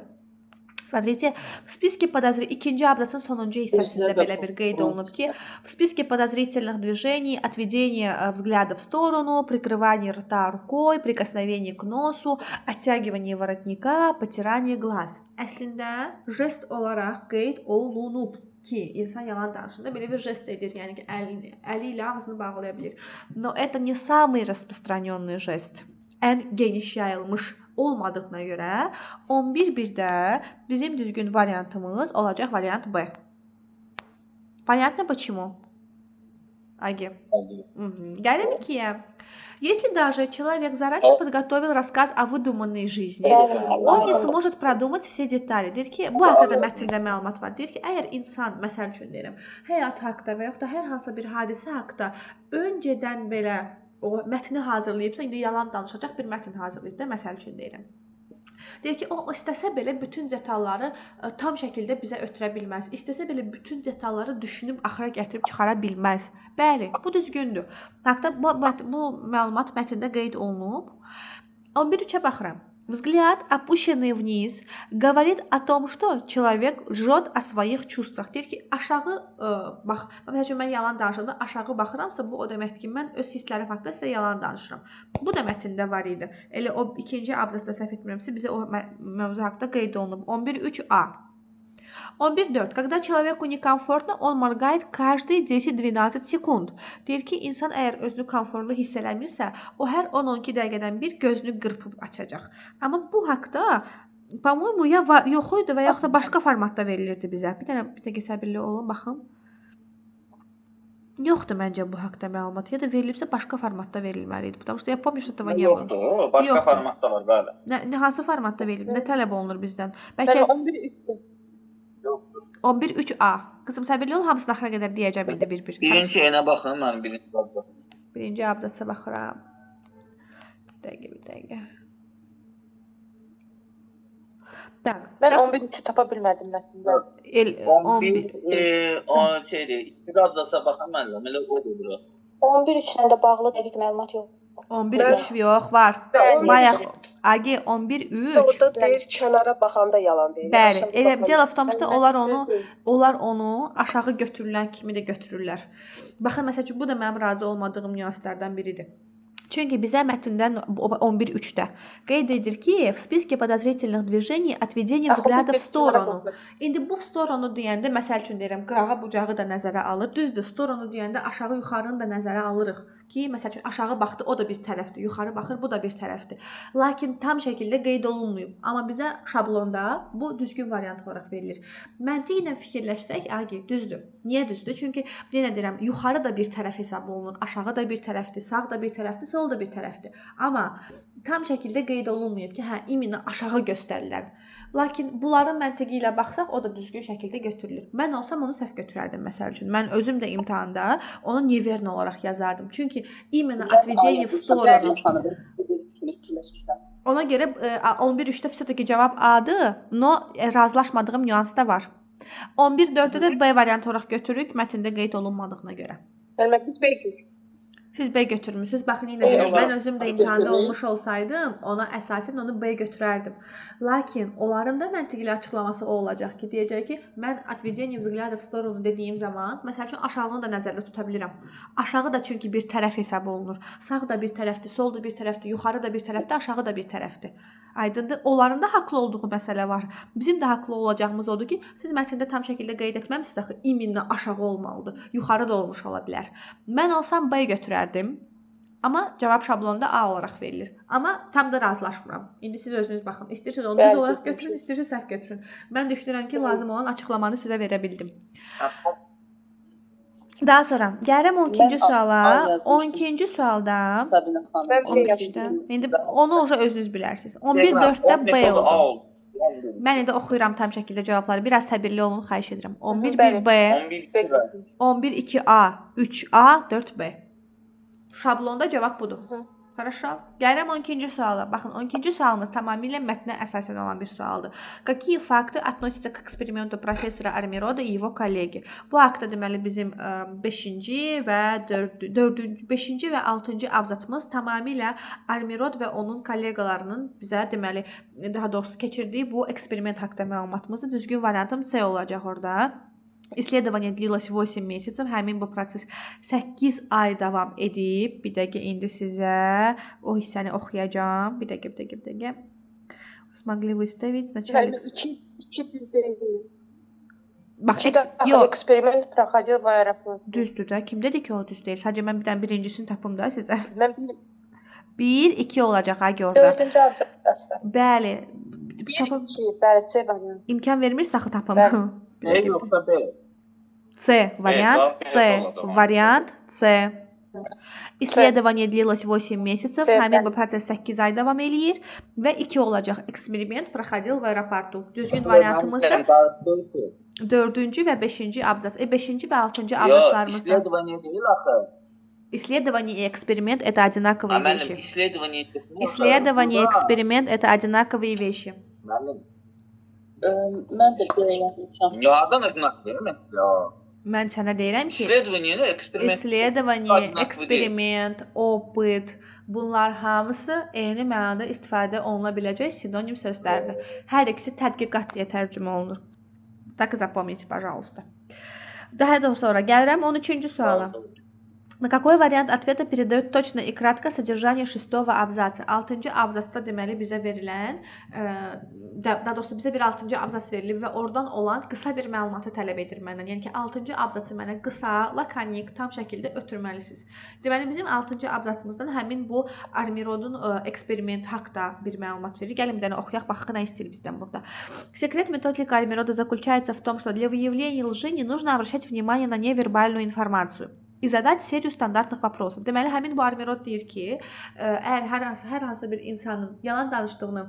Speaker 1: Смотрите, в списке подозрительных, ikinci абзацın sonuncu hissəsində belə bir qeyd olunub ki, в списке подозрительных движений отведение взгляда в сторону, прикрывание рта рукой, прикосновение к носу, оттягивание воротника, потирание глаз. Əslində jest olaraq qeyd olunub ki, insan yalan danışanda belə bir jest edir, yəni ki, əli ilə ağzını bağlaya bilir. Но это не самый распространенный жест. Ən geniş yayılmış olmadığına görə 11.1-də bizim düzgün variantımız olacaq variant B. Понятно почему? Agi. Мгм. Gəlin ikiyə. Если даже человек заранее подготовил рассказ о выдуманной жизни, он не сможет продумать все детали. Deyir ki, bu haqda da mətndə məlumat var. Deyir ki, əgər insan, məsəl üçün deyirəm, həyat haqda və yaxud da hər hansısa bir hadisə haqda öncədən belə o mətni hazırlayıbsa, indi yalan danışacaq bir mətn hazırlayıb da, məsəl üçün deyirəm. Deyir ki, o istəsə belə bütün detalları tam şəkildə bizə ötürə bilməz. İstəsə belə bütün detalları düşünüb axıra gətirib çıxara bilməz. Bəli, bu düzgündür. Haqda bu məlumat mətndə qeyd olunub. 11.3-ə baxıram. Взгляд, опущенный вниз, говорит о том, что человек лжет о своих чувствах. Deyir ki, aşağı bax. Məsəl üçün mən yalan danışanda aşağı baxıramsa, bu o deməkdir ki, mən öz hisslərim haqqında sizə yalan danışıram. Bu da mətndə var idi. Elə o ikinci abzasda səhv etmirəmsə bizə o mövzu haqqında qeyd olunub. 11.3a. 11.4. Когда человеку некомфортно, он моргает каждые 10-12 секунд. Deyir ki, insan əgər özünü komfortlu hiss eləmirsə, o hər 10-12 dəqiqədən bir gözünü qırpıb açacaq. Amma bu haqda, по-моему, ya var, yox idi və yaxud da başqa formatda verilirdi bizə. Bir dənə bir dəqiqə səbirli olun, baxım. Yoxdur məncə bu haqda məlumat. Ya da verilibsə başqa formatda verilməli idi. Потому что я помню, что этого не было.
Speaker 2: Yoxdur. Başqa
Speaker 1: Yoxdur.
Speaker 2: formatda var, bəli.
Speaker 1: Nə hansı formatda verilib? Nə tələb olunur bizdən? Bəlkə
Speaker 3: Müəllimə 11.3-dür.
Speaker 1: 11.3a. Qızım, səbirli ol, hamısını axıra qədər deyəcəm indi bir-bir.
Speaker 2: Birinci enə baxın, mən birinci abzasa.
Speaker 1: Birinci abzatsa baxıram. Bir dəqiqə, bir dəqiqə. Так.
Speaker 3: Mən
Speaker 1: Так,
Speaker 3: 11.3-ü tapa bilmədim mətndə.
Speaker 1: El, 11.
Speaker 2: 11 o şeydir. İkinci abzasa baxın müəllim, elə odur bura.
Speaker 5: 11.3-lə də bağlı dəqiq məlumat yox.
Speaker 1: 11.3 yox, var.
Speaker 3: Bəli.
Speaker 1: Bayaq Agi 11.3.
Speaker 6: Orada deyir kənara baxanda yalan deyir.
Speaker 1: Bəli,
Speaker 6: Aşağı
Speaker 1: elə
Speaker 6: baxanda-
Speaker 1: дело в том, что
Speaker 3: Bəli,
Speaker 1: onlar
Speaker 3: düz
Speaker 1: onu
Speaker 3: deyir.
Speaker 1: onlar onu aşağı götürülən kimi də götürürlər. Baxın, məsəl üçün bu da mənim razı olmadığım nüanslardan biridir. Çünki bizə mətndən 11.3-də qeyd edir ki, в списке подозрительных движений отведение
Speaker 3: Axı, bu
Speaker 1: взгляда в
Speaker 3: bir
Speaker 1: сторону. İndi bu в сторону deyəndə, məsəl üçün deyirəm, qırağa bucağı da nəzərə alır. Düzdür, сторону deyəndə aşağı yuxarını da nəzərə alırıq ki, məsəl üçün aşağı baxdı, o da bir tərəfdir, yuxarı baxır, bu da bir tərəfdir. Lakin tam şəkildə qeyd olunmayıb. Amma bizə şablonda bu düzgün variant olaraq verilir. Məntiqlə fikirləşsək, Agi, düzdür. Niyə düzdür? Çünki yenə deyirəm, yuxarı da bir tərəf hesab olunur, aşağı da bir tərəfdir, sağ da bir tərəfdir, sol da bir tərəfdir. Amma tam şəkildə qeyd olunmayıb ki, hə, именно aşağı göstərilən. Lakin bunların məntiqi ilə baxsaq, o da düzgün şəkildə götürülür. Mən olsam onu səhv götürərdim məsəl üçün. Mən özüm də imtahanda onu неверно olaraq yazardım. Çünki именно отведение в сторону.
Speaker 4: Kimi fikirləşmişəm.
Speaker 1: Ona görə 11.3-də все-таки cavab A-dır, но razılaşmadığım nüans da var. 11.4-də də B variantı olaraq götürürük mətndə qeyd olunmadığına görə.
Speaker 3: Müəllimə biz B seçdik.
Speaker 1: Siz B götürmüsünüz. Baxın yenə
Speaker 4: B
Speaker 1: deyirəm, mən
Speaker 4: olaraq
Speaker 1: özüm də imtahanda
Speaker 4: götürürük.
Speaker 1: olmuş olsaydım, ona əsasən onu B götürərdim. Lakin onların da məntiqli açıqlaması o olacaq ki, deyəcək ki, mən отведение взгляда в сторону dediyim zaman, məsəl üçün aşağını da nəzərdə tuta bilirəm. Aşağı da çünki bir tərəf hesab olunur. Sağ da bir tərəfdir, sol da bir tərəfdir, yuxarı da bir tərəfdir, aşağı da bir tərəfdir. Aydındır? Onların da haqlı olduğu məsələ var. Bizim də haqlı olacağımız odur ki, siz mətndə tam şəkildə qeyd etməmisiniz axı, именно aşağı olmalıdır. Yuxarı da olmuş ola bilər. Mən olsam B götürərdim. Amma cavab şablonda A olaraq verilir. Amma tam da razılaşmıram. İndi siz özünüz baxın. İstəyirsiniz onu düz
Speaker 3: Bəli,
Speaker 1: olaraq
Speaker 3: götürmüşük.
Speaker 1: götürün, istəyirsiniz səhv götürün. Mən düşünürəm ki, lazım olan açıqlamanı sizə verə bildim. Daha sonra gəlirəm 12-ci
Speaker 4: Mən A-
Speaker 1: suala.
Speaker 4: A yazmışdım.
Speaker 1: 12-ci sualda
Speaker 4: Sabina xanım.
Speaker 3: Mən B
Speaker 1: 13-də. İndi onu uca özünüz bilərsiniz. 11-4-də B
Speaker 2: A
Speaker 1: oldu.
Speaker 2: oldu. 11.
Speaker 1: Mən indi oxuyuram tam şəkildə cavabları. Biraz səbirli olun, xahiş edirəm. 11
Speaker 3: Bəli.
Speaker 1: 1B,
Speaker 2: 11
Speaker 3: B
Speaker 2: B.
Speaker 3: götürmüşük.
Speaker 1: 11 2A, 3A, 4B. Şablonda cavab budur.
Speaker 3: Hı.
Speaker 1: Хорошо. Gəlirəm 12-ci suala. Baxın, 12-ci sualımız tamamilə mətnə əsasən olan bir sualdır. Какие факты относятся к эксперименту профессора Армирода и его коллеги? Bu haqda deməli bizim 5-ci və 4 4-cü, 5-ci və 6-cı abzatsımız tamamilə Armirod və onun kolleqalarının bizə deməli, daha doğrusu keçirdiyi bu eksperiment haqqında məlumatımızdır. Düzgün variantım C olacaq orada. Исследование длилось 8 месяцев. Həmin bu proses 8 ay davam edib. Bir dəqiqə indi sizə o hissəni oxuyacağam. Bir dəqiqə, bir dəqiqə, bir dəqiqə. Смогли выставить вначале.
Speaker 3: Müəllim iki düz deyil.
Speaker 1: Bax,
Speaker 3: İki dəfə
Speaker 1: yox,
Speaker 3: eksperiment проходил в аэропорту.
Speaker 1: Düzdür də. Kim dedi ki, o düz deyil? Sadəcə mən bir dənə birincisini tapım da sizə.
Speaker 3: Mən bir
Speaker 1: 1, 2 olacaq ha orada.
Speaker 5: Dördüncü abzasda.
Speaker 1: Bəli.
Speaker 3: Bir,
Speaker 1: Tapım.
Speaker 3: iki, bəli, C variantı.
Speaker 1: İmkan vermirsə axı tapım.
Speaker 3: Bəli.
Speaker 1: Bir
Speaker 2: B
Speaker 1: dəqiqə.
Speaker 2: yoxsa B?
Speaker 1: C. Вариант
Speaker 2: cavab B
Speaker 1: C.
Speaker 2: olacaq.
Speaker 1: Вариант C. Исследование длилось 8 месяцев.
Speaker 3: C,
Speaker 1: Həmin bu proses 8 ay davam eləyir və 2 olacaq. Eksperiment проходил в aeroportu. Düzgün variantımız da 4-cü və 5-ci abzas. 5-ci və 6-cı
Speaker 2: Yox,
Speaker 1: abzaslarımızda
Speaker 2: исследование deyil axı.
Speaker 1: Исследование и эксперимент это одинаковые
Speaker 2: Ha, müəllim,
Speaker 1: вещи.
Speaker 2: исследование dedim.
Speaker 1: Исследование и эксперимент это одинаковые вещи.
Speaker 2: Müəllim,
Speaker 4: Mən də B yazmışam.
Speaker 2: hardan одинаковые məsələ?
Speaker 1: Mən sənə deyirəm ki,
Speaker 2: Исследование ilə eksperiment.
Speaker 1: Исследование,
Speaker 2: Одинаковый
Speaker 1: eksperiment, опыт, bunlar hamısı eyni mənada istifadə oluna biləcək sinonim sözlərdir. Hər ikisi tədqiqat deyə tərcümə olunur. Так и запомните, пожалуйста. Daha da sonra gəlirəm 13-cü suala. На какой вариант ответа передает точно и кратко содержание шестого абзаца? 6-cı abzasda deməli bizə verilən, daha doğrusu bizə bir 6-cı abzas verilib və oradan olan qısa bir məlumatı tələb edir məndən. Yəni ki, 6-cı abzası mənə qısa, lakonik, tam şəkildə ötürməlisiniz. Deməli bizim 6-cı abzasımızdan həmin bu Armirodun eksperimenti haqqda bir məlumat verir. Gəlin bir dənə oxuyaq, baxaq nə istəyir bizdən burada. Секрет методики Армирода заключается в том, что для выявления лжи не нужно обращать внимание на невербальную информацию и задать серию стандартных вопросов. Deməli, həmin bu Armirod deyir ki, əgər hər hansı bir insanın yalan danışdığını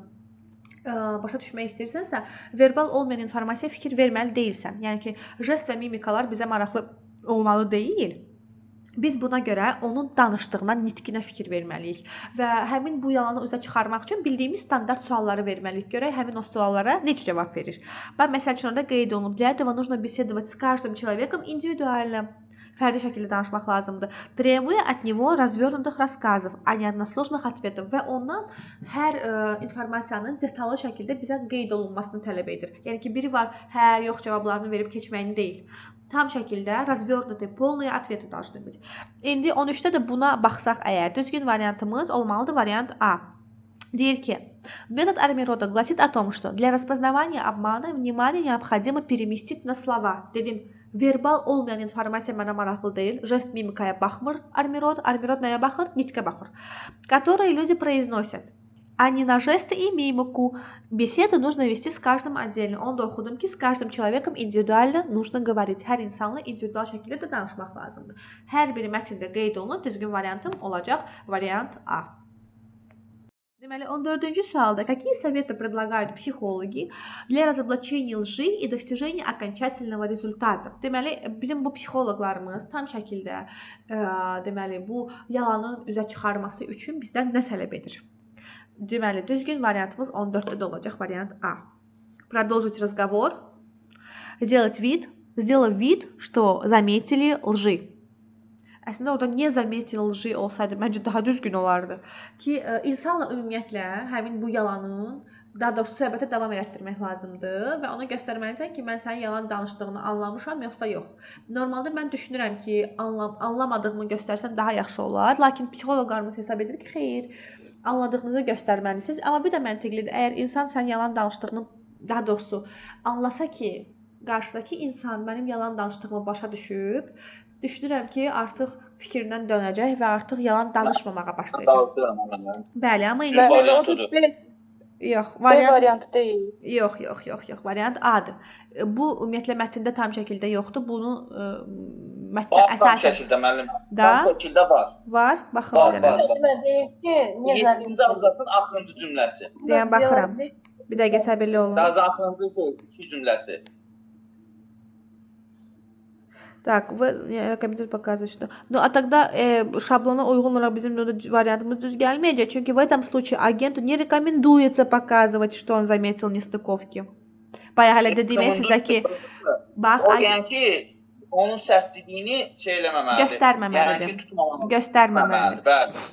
Speaker 1: başa düşmək istəyirsənsə, verbal olmayan informasiyaya fikir verməli deyilsən. Yəni ki, jest və mimikalar bizə maraqlı olmalı deyil. Biz buna görə onun danışdığına, nitqinə fikir verməliyik və həmin bu yalanı üzə çıxarmaq üçün bildiyimiz standart sualları verməliyik. Görək həmin o suallara necə cavab verir. Bax, məsəl üçün orada qeyd olunub. Для этого нужно беседовать с каждым человеком индивидуально. Fərdi şəkildə danışmaq lazımdır. Требуя от него развернутых рассказов, а не односложных ответов və ondan hər informasiyanın detallı şəkildə bizə qeyd olunmasını tələb edir. Yəni ki, biri var, hə, yox cavablarını verib keçməyini deyil. Tam şəkildə развернутые, полные ответы должны быть. İndi 13-də də buna baxsaq əgər, düzgün variantımız olmalıdır variant A. Deyir ki, метод Армирода гласит о том, что для распознавания обмана внимание необходимо переместить на слова. Dedim, verbal olmayan informasiya mənə maraqlı deyil. Jest mimikaya baxmır Armirod. Armirod nəyə baxır? Nitqə baxır. Которые люди произносят, а не на жесты и мимику. Беседы нужно вести с каждым отдельно. Onu da oxudum ki, с каждым человеком индивидуально нужно говорить. Hər insanla individual şəkildə də danışmaq lazımdır. Hər biri mətndə qeyd olunub, düzgün variantım olacaq variant A. Deməli 14-cü sualda какие советы предлагают психологи для разоблачения лжи и достижения окончательного результата? Deməli bizim bu psixoloqlarımız tam şəkildə deməli bu yalanın üzə çıxarması üçün bizdən nə tələb edir? Deməli düzgün variantımız 14-də də olacaq variant A. Продолжить разговор, сделать вид, сделав вид, что заметили лжи. Əslində orada "не заметил лжи" olsaydı məncə daha düzgün olardı. Ki insanla ümumiyyətlə həmin bu yalanın, daha doğrusu söhbətə davam elətdirmək lazımdır və ona göstərməlisən ki, mən sənin yalan danışdığını anlamışam yoxsa yox. Normalda mən düşünürəm ki, anlamadığımı göstərsəm daha yaxşı olar. Lakin psixoloqlarımız hesab edir ki, xeyr, anladığınızı göstərməlisiniz. Amma bir də məntiqlidir. Əgər insan sənin yalan danışdığını, daha doğrusu anlasa ki, qarşıdakı insan mənim yalan danışdığımı başa düşüb, düşünürəm ki, artıq fikrindən dönəcək və artıq yalan danışmamağa başlayacaq. Bəli, amma indi
Speaker 2: variantıdır.
Speaker 1: Yox,
Speaker 3: variant variantı deyil.
Speaker 1: Yox, yox, yox, yox, variant A-dır. Bu ümumiyyətlə mətndə tam şəkildə yoxdur. Bunu mətndə
Speaker 2: əsasən tam şəkildə müəllim. Tam şəkildə var.
Speaker 1: Var, baxın bir dənə.
Speaker 3: Mən deyir ki, niyə
Speaker 2: 7-ci abzasın axırıncı cümləsi.
Speaker 1: Deyən baxıram. Bir dəqiqə səbirli olun.
Speaker 2: Daha axırıncı iki cümləsi.
Speaker 1: Так, вы компьютер показывает, что... Ну, а тогда шаблона uyğun olaraq bizim variantımız düz gəlməyəcək. Çünki в этом случае агенту не рекомендуется показывать, что он заметил нестыковки. Bayaq hələ dediyim sizə ki, bax,
Speaker 2: o yəni ki, onun səhv dediyini şey eləməməlidir.
Speaker 1: Göstərməməlidir.
Speaker 2: Yəni ki, tutmamalıdır.
Speaker 1: Göstərməməlidir.
Speaker 2: Bəli.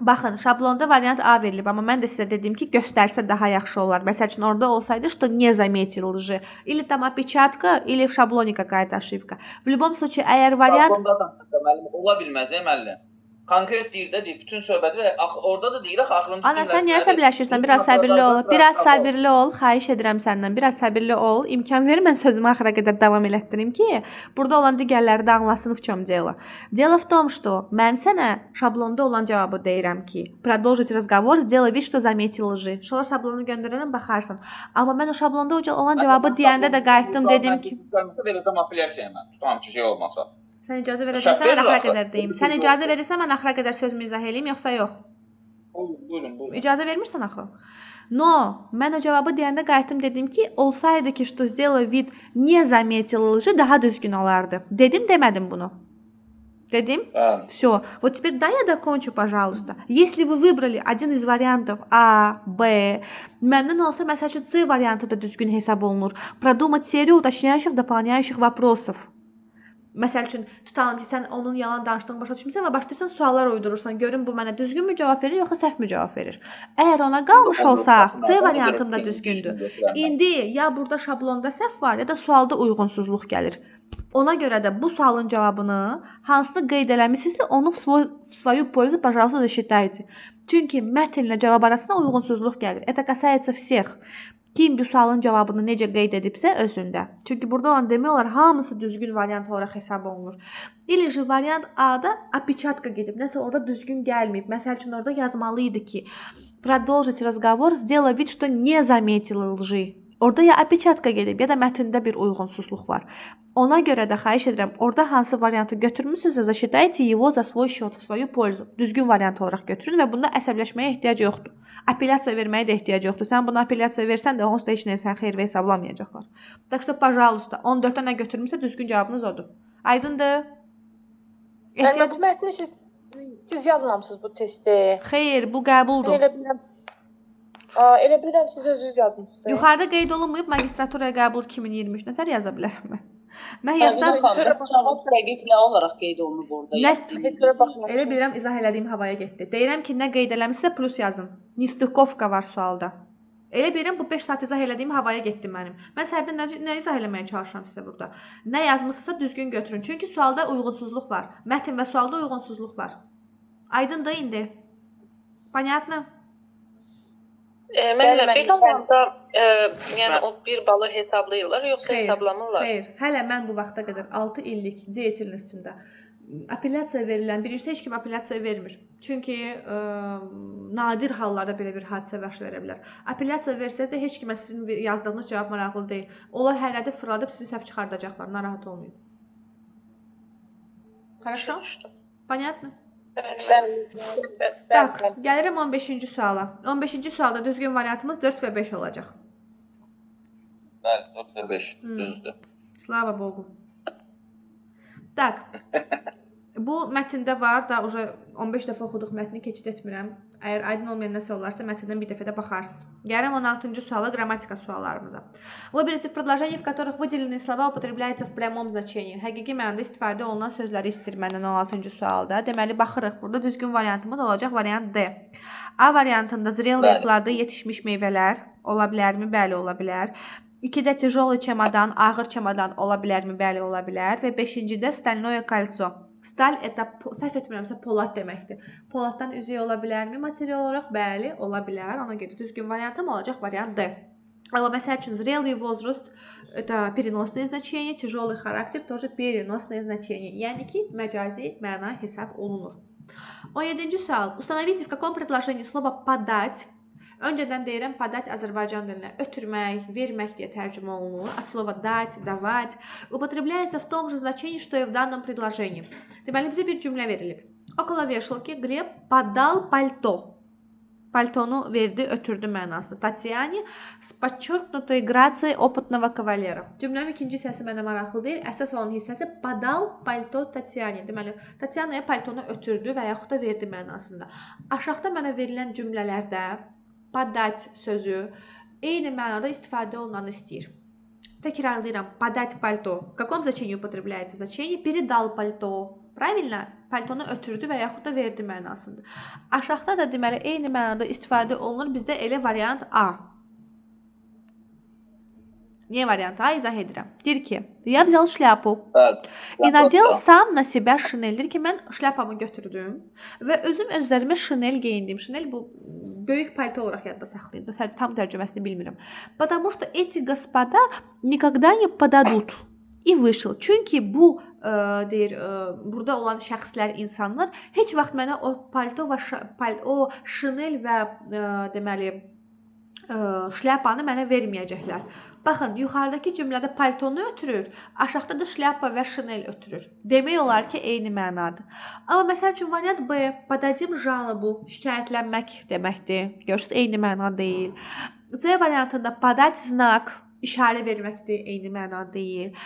Speaker 1: Baxın, şablonda variant A verilib, amma mən də sizə dedim ki, göstərsə daha yaxşı olar. Məsəl üçün, orada olsaydı, что не заметил лжи. Или там опечатка, или в шаблоне какая-то ошибка. В любом случае, əgər variant...
Speaker 2: Şablonda da müəllim, ola bilməz, müəllim. Konkret deyir də, deyir, bütün söhbəti və orada da deyir, axırıncı
Speaker 1: Ana, sən niyə əsəbləşirsən? Biraz səbirli ol. Biraz səbirli ol, xahiş edirəm səndən. Biraz səbirli ol. İmkan ver, mən sözümü axıra qədər davam elətdirim ki, burada olan digərləri də anlasın v чем дело. Дело в том, что mən sənə şablonda olan cavabı deyirəm ki, продолжить разговор, сделай вид, что заметил лжи. Şola şablonu göndərənə baxarsan. Amma mən o şablonda olan cavabı deyəndə də qayıtdım, dedim ki,
Speaker 2: verəcəm apellyasiyaya mən. Tutam ki, şey olmasa.
Speaker 1: Sən icazə verəcəksən, mən axıra qədər deyim. Sən icazə verirsən, mən axıra qədər sözümü izah eləyim, yoxsa yox?
Speaker 2: Buyurun, buyurun.
Speaker 1: İcazə vermirsən axı? No, mən o cavabı deyəndə qayıtdım, dedim ki, olsaydı ki, что сделай вид не заметил лжи, daha düzgün olardı. Dedim, demədim bunu. Dedim? Все. Вот теперь дай я докончу, пожалуйста. Если вы выбрали один из вариантов А, Б, məndən olsa, məsəl üçün, C variantı da düzgün hesab olunur. Продумать серию уточняющих, дополняющих вопросов. Məsəl üçün, tutalım ki, sən onun yalan danışdığını başa düşmüsən və başlayırsan suallar uydurursan. Görün, bu mənə düzgünmü cavab verir, yoxsa səhvmi cavab verir? Əgər ona qalmış olsa, C variantım da düzgündür. İndi ya burada şablonda səhv var, ya da sualda uyğunsuzluq gəlir. Ona görə də bu sualın cavabını hansını qeyd eləmisinizsə, onu в свою пользу, пожалуйста, засчитайте. Çünki mətnlə cavab arasında uyğunsuzluq gəlir. Это касается всех. Kim bu sualın cavabını necə qeyd edibsə özündə. Çünki burada olan demək olar hamısı düzgün variant olaraq hesab olunur. Или же variant A-da опечатка gedib. Nəsə orada düzgün gəlməyib. Məsəl üçün orada yazmalı idi ki, продолжить разговор, сделай вид, что не заметила лжи. Orada ya опечатка gedib, ya da mətndə bir uyğunsuzluq var. Ona görə də xahiş edirəm, orada hansı variantı götürmüsünüzsə, засчитайте его за свой счет, в свою пользу. Düzgün variant olaraq götürün və bunda əsəbləşməyə ehtiyac yoxdur. Apellyasiya verməyə də ehtiyac yoxdur. Sən buna apellyasiya versən də, onsuz da heç nəyə sən xeyir və hesablamayacaqlar. Так что, пожалуйста, 14-də nə götürmüsə, düzgün cavabınız odur. Aydındır?
Speaker 3: Ehtiyac... Mətni siz yazmamısınız bu testi.
Speaker 1: Xeyr, bu qəbuldur.
Speaker 3: Elə bilirəm. Elə bilirəm, siz özünüz yazmışsınız.
Speaker 1: Yuxarıda qeyd olunmayıb, magistraturaya qəbul 2023 nətər yaza bilərəm mən? Mən yazsam...
Speaker 4: Cavab dəqiq nə olaraq qeyd olunub orada?
Speaker 1: Elə bilirəm, izah elədiyim havaya getdi. Deyirəm ki, nə qeyd eləmişsə, plus yazın. Нестыковка var sualda. Elə bilirəm, bu 5 saat izah elədiyim havaya getdi mənim. Mən səhərdən nə izah eləməyə çalışıram sizə burada? Nə yazmışsınızsa düzgün götürün. Çünki sualda uyğunsuzluq var. Mətn və sualda uyğunsuzluq var. Aydındır indi. Понятно?
Speaker 7: Müəllimə, belə olanda yəni o bir balı hesablayırlar, yoxsa hesablamırlar?
Speaker 1: Xeyr, hələ mən bu vaxta qədər 6 illik деятельностьümdə apellyasiya verilən, birincisi heç kim apellyasiya vermir. Çünki nadir hallarda belə bir hadisə baş verə bilər. Apellyasiya versəz də heç kimə sizin yazdığınız cavab maraqlı deyil. Onlar hərlədə fırladıb sizi səhv çıxardacaqlar, narahat olmayın. Хорошо? Понятно? Tak, gəlirəm 15-ci suala. 15-ci sualda düzgün variantımız 4 və 5 olacaq.
Speaker 2: Bəli, 4 və 5, düzdür.
Speaker 1: Slava Bogu. Tak, bu mətndə var, da 15 dəfə oxuduq mətni, keçid etmirəm. Əgər aydın olmayan nəsə olarsa, mətndən bir dəfə də baxarsınız. Gəlirəm 16-cı suala, qrammatika suallarımıza. Выберите в предложении, в которых выделенные слова употребляются в прямом значении. Həqiqi mənada istifadə olunan sözləri istəyir məndən 16-cı sualda. Deməli, baxırıq. Burada düzgün variantımız olacaq variant D. A variantında зрелые
Speaker 2: Bəli.
Speaker 1: Плоды, yetişmiş meyvələr ola bilərmi? Bəli, ola bilər. 2-də тяжелый чемодан, ağır çamadan ola bilərmi? Bəli, ola bilər. Və 5-cidə стальное кольцо. Stal это səhv etmirəmsə polad deməkdir. Poladdan üzük ola bilərmi material olaraq? Bəli, ola bilər. Ona görə düzgün variantım olacaq variant D. Amma məsəl üçün зрелый возраст это переносное значение, тяжелый характер тоже переносное значение. Yəni ki, məcazi məna hesab olunur. 17-ci sual. Установите, в каком предложении слово подать. Öncədən deyirəm, подать Azərbaycan dilinə ötürmək, vermək deyə tərcümə olunur. От слова дать, давать. Употребляется в том же значении, что и в данном предложении. Deməli, bizə bir cümlə verilib. Около вешалки Глеб подал пальто. Paltonu verdi, ötürdü mənasında. Tatyane с подчеркнутой грацией опытного кавалера. Cümlənin ikinci hissəsi mənə maraqlı deyil. Əsas olan hissəsi подал пальто Tatyane. Deməli, Tatyanaya paltonu ötürdü və yaxud da verdi mənasında. Aşağıda mənə verilən cümlələrdə подать sözü eyni mənada istifadə olunanı istəyir. Təkrarlayıram. Подать пальто. В каком значении употребляется? Значение передал пальто. Правильно? Paltonu ötürdü və yaxud da verdi mənasında. Aşağıda da deməli eyni mənada istifadə olunur. Bizdə elə variant A. Niyə variant A izah edirəm. Deyir ki, я взял шляпу
Speaker 2: Bəli.
Speaker 1: и надел сам на себя шинель. Deyir ki, mən şlyapamı götürdüm və özüm öz üzərimə şinel geyindim. Şinel bu böyük palto olaraq yadda saxlayın. Tam tərcüməsini bilmirəm. Потому что эти господа никогда не подадут. И вышел. Çünki bu deyir, burada olan şəxslər, insanlar heç vaxt mənə o palto və o şinel və deməli şlyapanı mənə verməyəcəklər. Baxın, yuxarıdakı cümlədə paltonu ötürür, aşağıda da şlyapa və şinel ötürür. Demək olar ki, eyni mənadır. Amma məsəl üçün variant B, подадим жалобу, şikayətlənmək deməkdir. Görürsüz, eyni məna deyil. C variantında подать знак, işarə verməkdir, eyni məna deyil.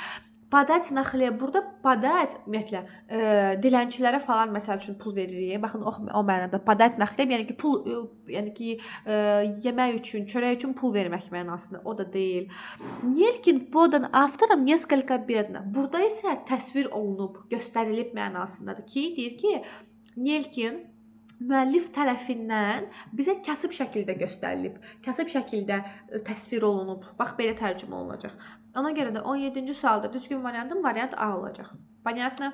Speaker 1: Подать на хлеб. Burada подать ümumiyyətlə dilənçilərə falan məsəl üçün pul veririk. Baxın o mənada подать на хлеб, yəni ki pul, yəni ki yemək üçün, çörək üçün pul vermək mənasında. O da deyil. Нелькин подан автором несколько бедно. Burada isə təsvir olunub, göstərilib mənasındadır ki, deyir ki, Nelkin müəllif tərəfindən bizə kasıb şəkildə göstərilib, kasıb şəkildə təsvir olunub. Bax belə tərcümə olunacaq. Ona görə də 17-ci sualda düzgün variantım variant A olacaq. Понятно?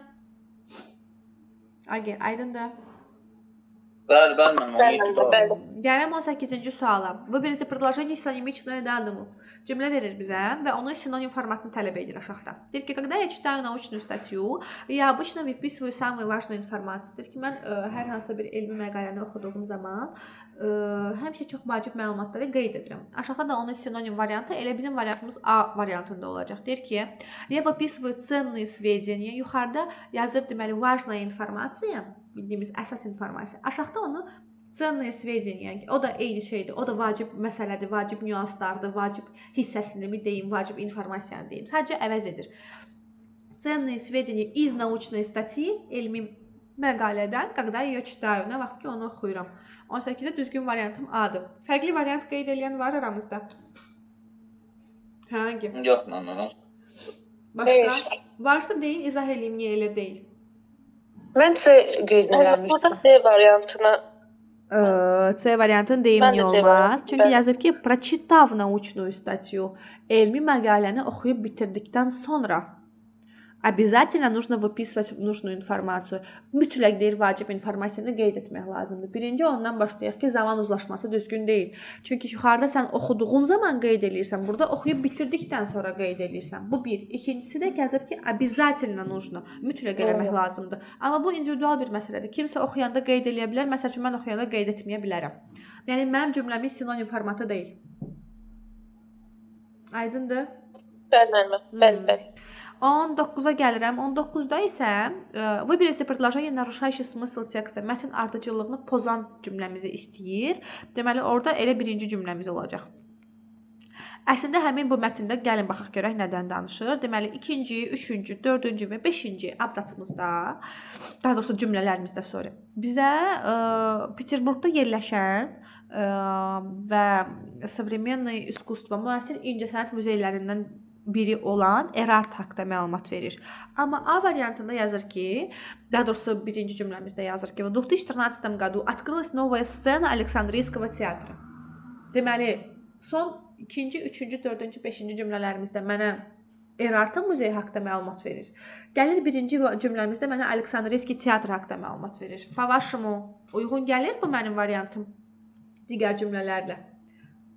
Speaker 1: Age, aydındır?
Speaker 2: Bəli, bəli müəllim.
Speaker 7: Bəli,
Speaker 2: 17 doğru.
Speaker 7: bəli.
Speaker 1: Gəlirəm 18-ci suala. Выберите предложение, синонимичное данному. Cümlə verir bizə və onun sinonim formatını tələb edir aşağıda. Deyir ki, когда я читаю научную статью, я обычно выписываю самую важную информацию. Deyir ki, mən hər hansısa bir elmi məqaləni oxuduğum zaman həmişə çox vacib məlumatları qeyd edirəm. Aşağıda da onun sinonim variantı elə bizim variantımız A variantında olacaq. Deyir ki, я выписываю ценные сведения. Yuxarıda yazır deməli важная информация, bildiyimiz əsas informasiya. Aşağıda onu ценные сведения, yəni o da eyni şeydir. O da vacib məsələdir, vacib nüanslardır, vacib hissəsini mi deyim, vacib informasiyanı deyim. Sadəcə əvəz edir. Ценные сведения из научной статьи, elmi məqalədən, когда я ее читаю, nə vaxt ki onu oxuyuram. 18-də düzgün variantım A-dır. Fərqli variant qeyd eləyən var aramızda? Hangi?
Speaker 2: Yox müəllim.
Speaker 1: Başqa?
Speaker 6: Xeyr.
Speaker 1: Varsa deyin, izah eləyim niyə elə deyil.
Speaker 6: Mən C qeyd eləmişdim.
Speaker 7: Burada C variantına
Speaker 1: C variantını deyim
Speaker 7: Mən
Speaker 1: niyə
Speaker 7: də C
Speaker 1: olmaz?
Speaker 7: variantı,
Speaker 1: Çünki
Speaker 7: bəli.
Speaker 1: yazıb ki, прочитав научную статью, elmi məqaləni oxuyub bitirdikdən sonra обязательно нужно выписывать нужную информацию. Mütləq deyir, vacib informasiyanı qeyd etmək lazımdır. Birinci ondan başlayaq ki, zaman uzlaşması düzgün deyil. Çünki yuxarıda sən oxuduğun zaman qeyd eləyirsən, burada oxuyub bitirdikdən sonra qeyd eləyirsən. Bu bir. İkincisi də yazıb ki, обязательно нужно. Mütləq eləmək lazımdır. Amma bu individual bir məsələdir. Kimsə oxuyanda qeyd eləyə bilər. Məsəl üçün mən oxuyanda qeyd etməyə bilərəm. Yəni mənim cümləmin sinonim formatı deyil. Aydındır?
Speaker 7: Bəli, müəllimə. Bəli, bəli.
Speaker 1: 19-a gəlirəm. 19-da isə выберите предложение, нарушающее смысл текста. Mətn ardıcıllığını pozan cümləmizi istəyir. Deməli, orada elə birinci cümləmiz olacaq. Əslində həmin bu mətndə gəlin baxaq görək nədən danışır. Deməli, ikinci, üçüncü, dördüncü və beşinci abzatsımızda, daha doğrusu cümlələrimizdə, sorry. Bizə Peterburqda yerləşən və современное искусство, müasir incəsənət muzeylərindən biri olan Erart haqqında məlumat verir. Amma A variantında yazır ki, daha doğrusu birinci cümləmizdə yazır ki, в 2013 году открылась новая сцена Александрийского театра. Deməli, son ikinci, üçüncü, dördüncü, beşinci cümlələrimizdə mənə Erartın muzeyi haqqında məlumat verir. Gəlir birinci cümləmizdə mənə Aleksandriyski teatr haqqında məlumat verir. По-вашему, uyğun gəlir bu mənim variantım digər cümlələrlə?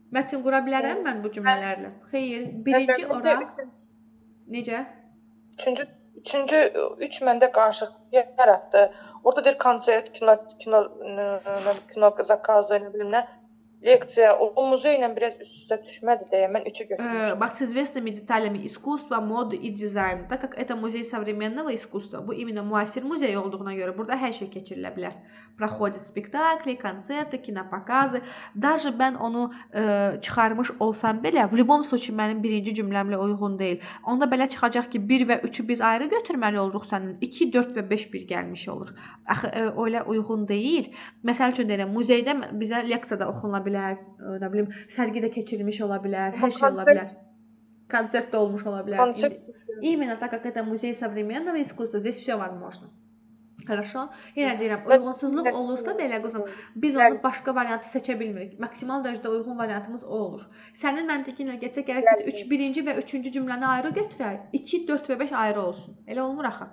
Speaker 1: Mətn qura bilərəm mən bu cümlələrlə? Xeyr, birinci ora necə?
Speaker 3: Üçüncü üç məndə qarışıq yaratdı. Orada deyir konsert, kino, kino, kino zakazı, nə bilim nə, leksiya, o muzey ilə biraz üst-üstə düşmədi deyə mən üçü götürmüşdüm.
Speaker 1: Bax, с известными деталями искусства, моды и дизайна. Так как это музей современного искусства, bu именно müasir muzey olduğuna görə burada hər şey keçirilə bilər. Проходят спектакли, концерты, кинопоказы. Даже mən onu çıxarmış olsam belə, в любом случае mənim birinci cümləmlə uyğun deyil. Onda belə çıxacaq ki, 1 və 3-ü biz ayrı götürməli oluruq sənin. 2, 4 və 5 bir gəlmiş olur. Axı elə uyğun deyil. Məsəl üçün deyirəm, muzeydə bizə leksiya da oxunula bilər, nə bilim, sərgi də keçirilmiş ola bilər, hər şey ola bilər. Konsert də olmuş ola bilər.
Speaker 3: Konsert.
Speaker 1: Именно так как это музей современного искусства, здесь все возможно. Хорошо? Yenə deyirəm, uyğunsuzluq olursa belə qızım, biz onu başqa variantı seçə bilmirik. Maksimal dərəcədə uyğun variantımız o olur. Sənin məntiqinlə getsək gərək biz 3, birinci və üçüncü cümləni ayrı götürək. 2, 4 və 5 ayrı olsun. Elə olmur axı.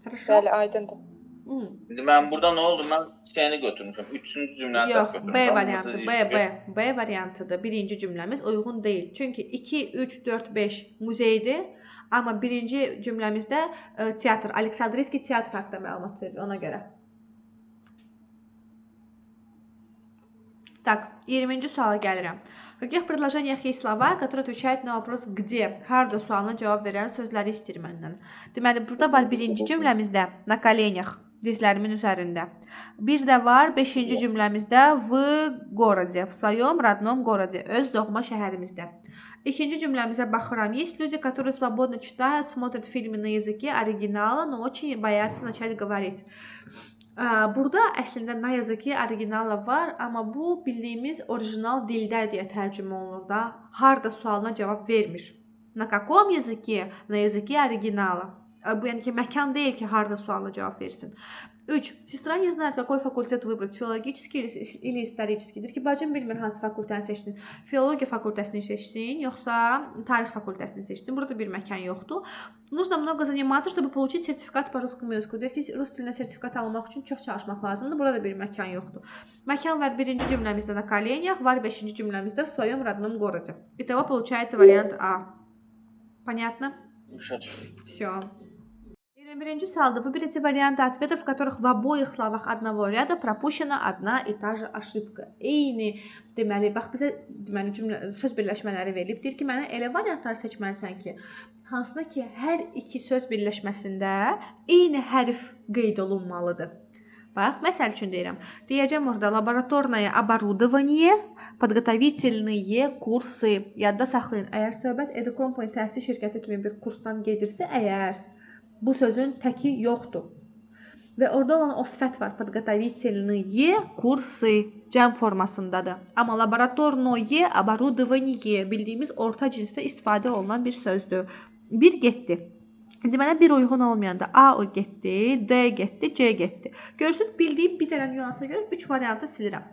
Speaker 1: Хорошо?
Speaker 3: Bəli, aydındır.
Speaker 2: İndi mən burada nə oldu? Mən şeyini götürmüşəm. Üçüncü cümləni
Speaker 1: Yox,
Speaker 2: səhv götürmüşəm.
Speaker 1: B variantı, B, B, B variantıdır. Birinci cümləmiz uyğun deyil. Çünki 2, 3, 4, 5 muzeydir. Amma birinci cümləmizdə teatr, Aleksandriyski teatr haqqında məlumat verir ona görə. Так, 20-ci suala gəlirəm. В каких предложениях есть слова, которые отвечают на вопрос где? Harda sualına cavab verən sözləri istəyir məndən. Deməli, burada var birinci cümləmizdə на коленях, dizlərimin üzərində. Bir də var beşinci cümləmizdə в городе, в своем родном городе, öz doğma şəhərimizdə. İkinci cümləmizə baxıram. Есть люди, которые свободно читают, смотрят фильмы на языке оригинала, но очень боятся начать говорить. Burada əslində на языке оригинала var, amma bu bildiyimiz orijinal dildə deyə tərcümə olunur da. Harda sualına cavab vermir. На каком языке? На языке оригинала. Bu yəni ki, məkan deyil ki, harda sualına cavab versin. 3. Сестра не знает, какой факультет выбрать, филологический или исторический. Deyir ki, bacım bilmir hansı fakültəni seçsin. Filologiya fakültəsini seçsin, yoxsa tarix fakültəsini seçsin. Burada bir məkan yoxdur. Нужно много заниматься, чтобы получить сертификат по русскому языку. Deyir ki, rus dilinə sertifikat almaq üçün çox çalışmaq lazımdır. Burada bir məkan yoxdur. Məkan var birinci cümləmizdə на коленях, var beşinci cümləmizdə в своем родном городе. Итого получается вариант А. Понятно?
Speaker 2: Başa düşdüm.
Speaker 1: Все. 21-ci sualda выберите варианты ответов, в которых в обоих словах одного ряда пропущена одна и та же ошибка. Eyni, deməli, bax bizə deməli cümlə söz birləşmələri verilib. Deyir ki, mənə elə variantlar seçməlisən ki, hansında ki, hər iki söz birləşməsində eyni hərf qeyd olunmalıdır. Bax, məsəl üçün deyirəm. Deyəcəm orada лабораторное оборудование, подготовительные курсы. Yadda saxlayın. Əgər söhbət Educompoint təhsil şirkəti kimi bir kursdan gedirsə, əgər bu sözün təki yoxdur. Və orada olan o sifət var. Подготовительные курсы cəm formasındadır. Amma лабораторное оборудование bildiyimiz orta cinsdə istifadə olunan bir sözdür. Bir getdi. İndi mənə bir uyğun olmayanda A o getdi, D getdi, C getdi. Görürsüz, bildiyim bir dənə nüansa görə 3 variantı silirəm.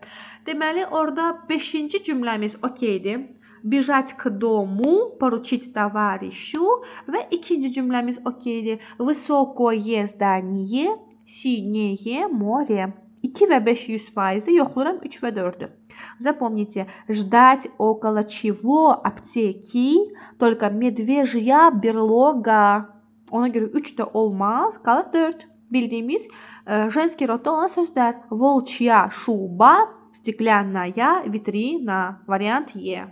Speaker 1: Deməli, orada 5-ci cümləmiz okeydir. Бежать к дому, поручить товарищу və ikinci cümləmiz okeydir. Высокое здание, синее море. 2 və 5 100%-dir. Yoxlayıram 3 və 4-ü. Запомните, ждать около чего аптеки, только медвежья берлога. Ona görə 3 də olmaz, qalır 4. Bildiyimiz женский rodda olan sözlər. Волчья шуба, стеклянная витрина. Вариант Е.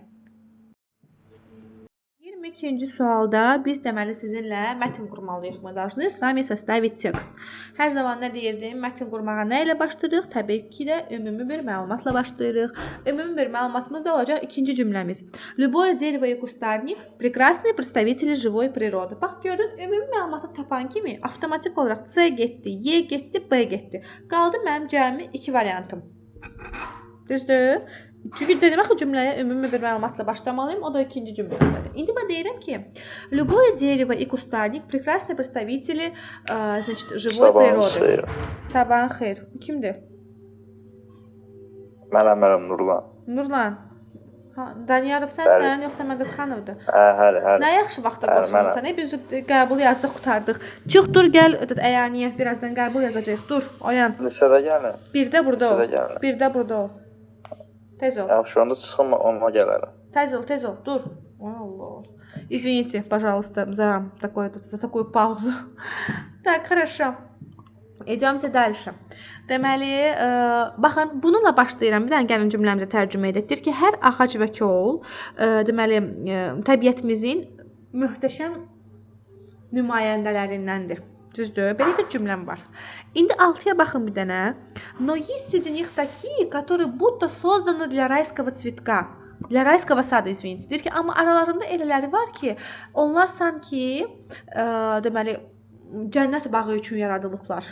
Speaker 1: 22-ci sualda biz deməli sizinlə mətn qurmalıyıq. Мы должны с вами составить текст. Hər zaman nə deyirdim? Mətn qurmağa nə ilə başlayırıq? Təbii ki də ümumi bir məlumatla başlayırıq. Ümumi bir məlumatımız da olacaq ikinci cümləmiz. Любое дерево и кустарник прекрасные представители живой природы. Bax gördün, ümumi məlumatı tapan kimi avtomatik olaraq C getdi, Y getdi, B getdi. Qaldı mənim cəmi iki variantım. Düzdür? Çünki dedim axı cümləyə ümumi bir məlumatla başlamalıyım, o da ikinci cümlədədir. İndi mən deyirəm ki, любое дерево и кустарник прекрасные представители, значит, живой
Speaker 2: Sabahınız
Speaker 1: природы.
Speaker 2: xeyir.
Speaker 1: Sabahın xeyir. Bu kimdir?
Speaker 2: Mənəm Nurlan.
Speaker 1: Nurlan. Ha, Daniyarov sənsən,
Speaker 2: Bəli.
Speaker 1: yoxsa Mədətxanovdur?
Speaker 2: Hə, həli, həli.
Speaker 1: Nə yaxşı vaxta
Speaker 2: Bəli,
Speaker 1: qoşulmusan. Biz qəbul yazdıq, qurtardıq. Çıx, dur, gəl əyaniyə. Birazdan qəbul yazacağıq. Dur, oyan.
Speaker 2: Neçədə gəlin?
Speaker 1: Bir də burada ol.
Speaker 2: Neçədə gəlin?
Speaker 1: Bir də burada ol. Tez ol.
Speaker 2: Yaxşı, onda çıxım, ona gələrəm.
Speaker 1: Tez ol, tez ol. Dur. Ой, Allah. Извините, пожалуйста, за такую паузу. Так, хорошо. Идемте дальше. Deməli, baxın, bununla başlayıram. Bir dənə gəlin cümləmizə tərcümə edək. Deyir ki, hər ağac və kol, deməli, təbiətimizin möhtəşəm nümayəndələrindəndir. Düzdür? Belə bir cümləm var. İndi 6-ya baxın bir dənə. Но есть среди них такие, которые будто созданы для райского цветка. Для райского сада, извините. Deyir ki, amma aralarında elələri var ki, onlar sanki deməli, cənnət bağı üçün yaradılıblar.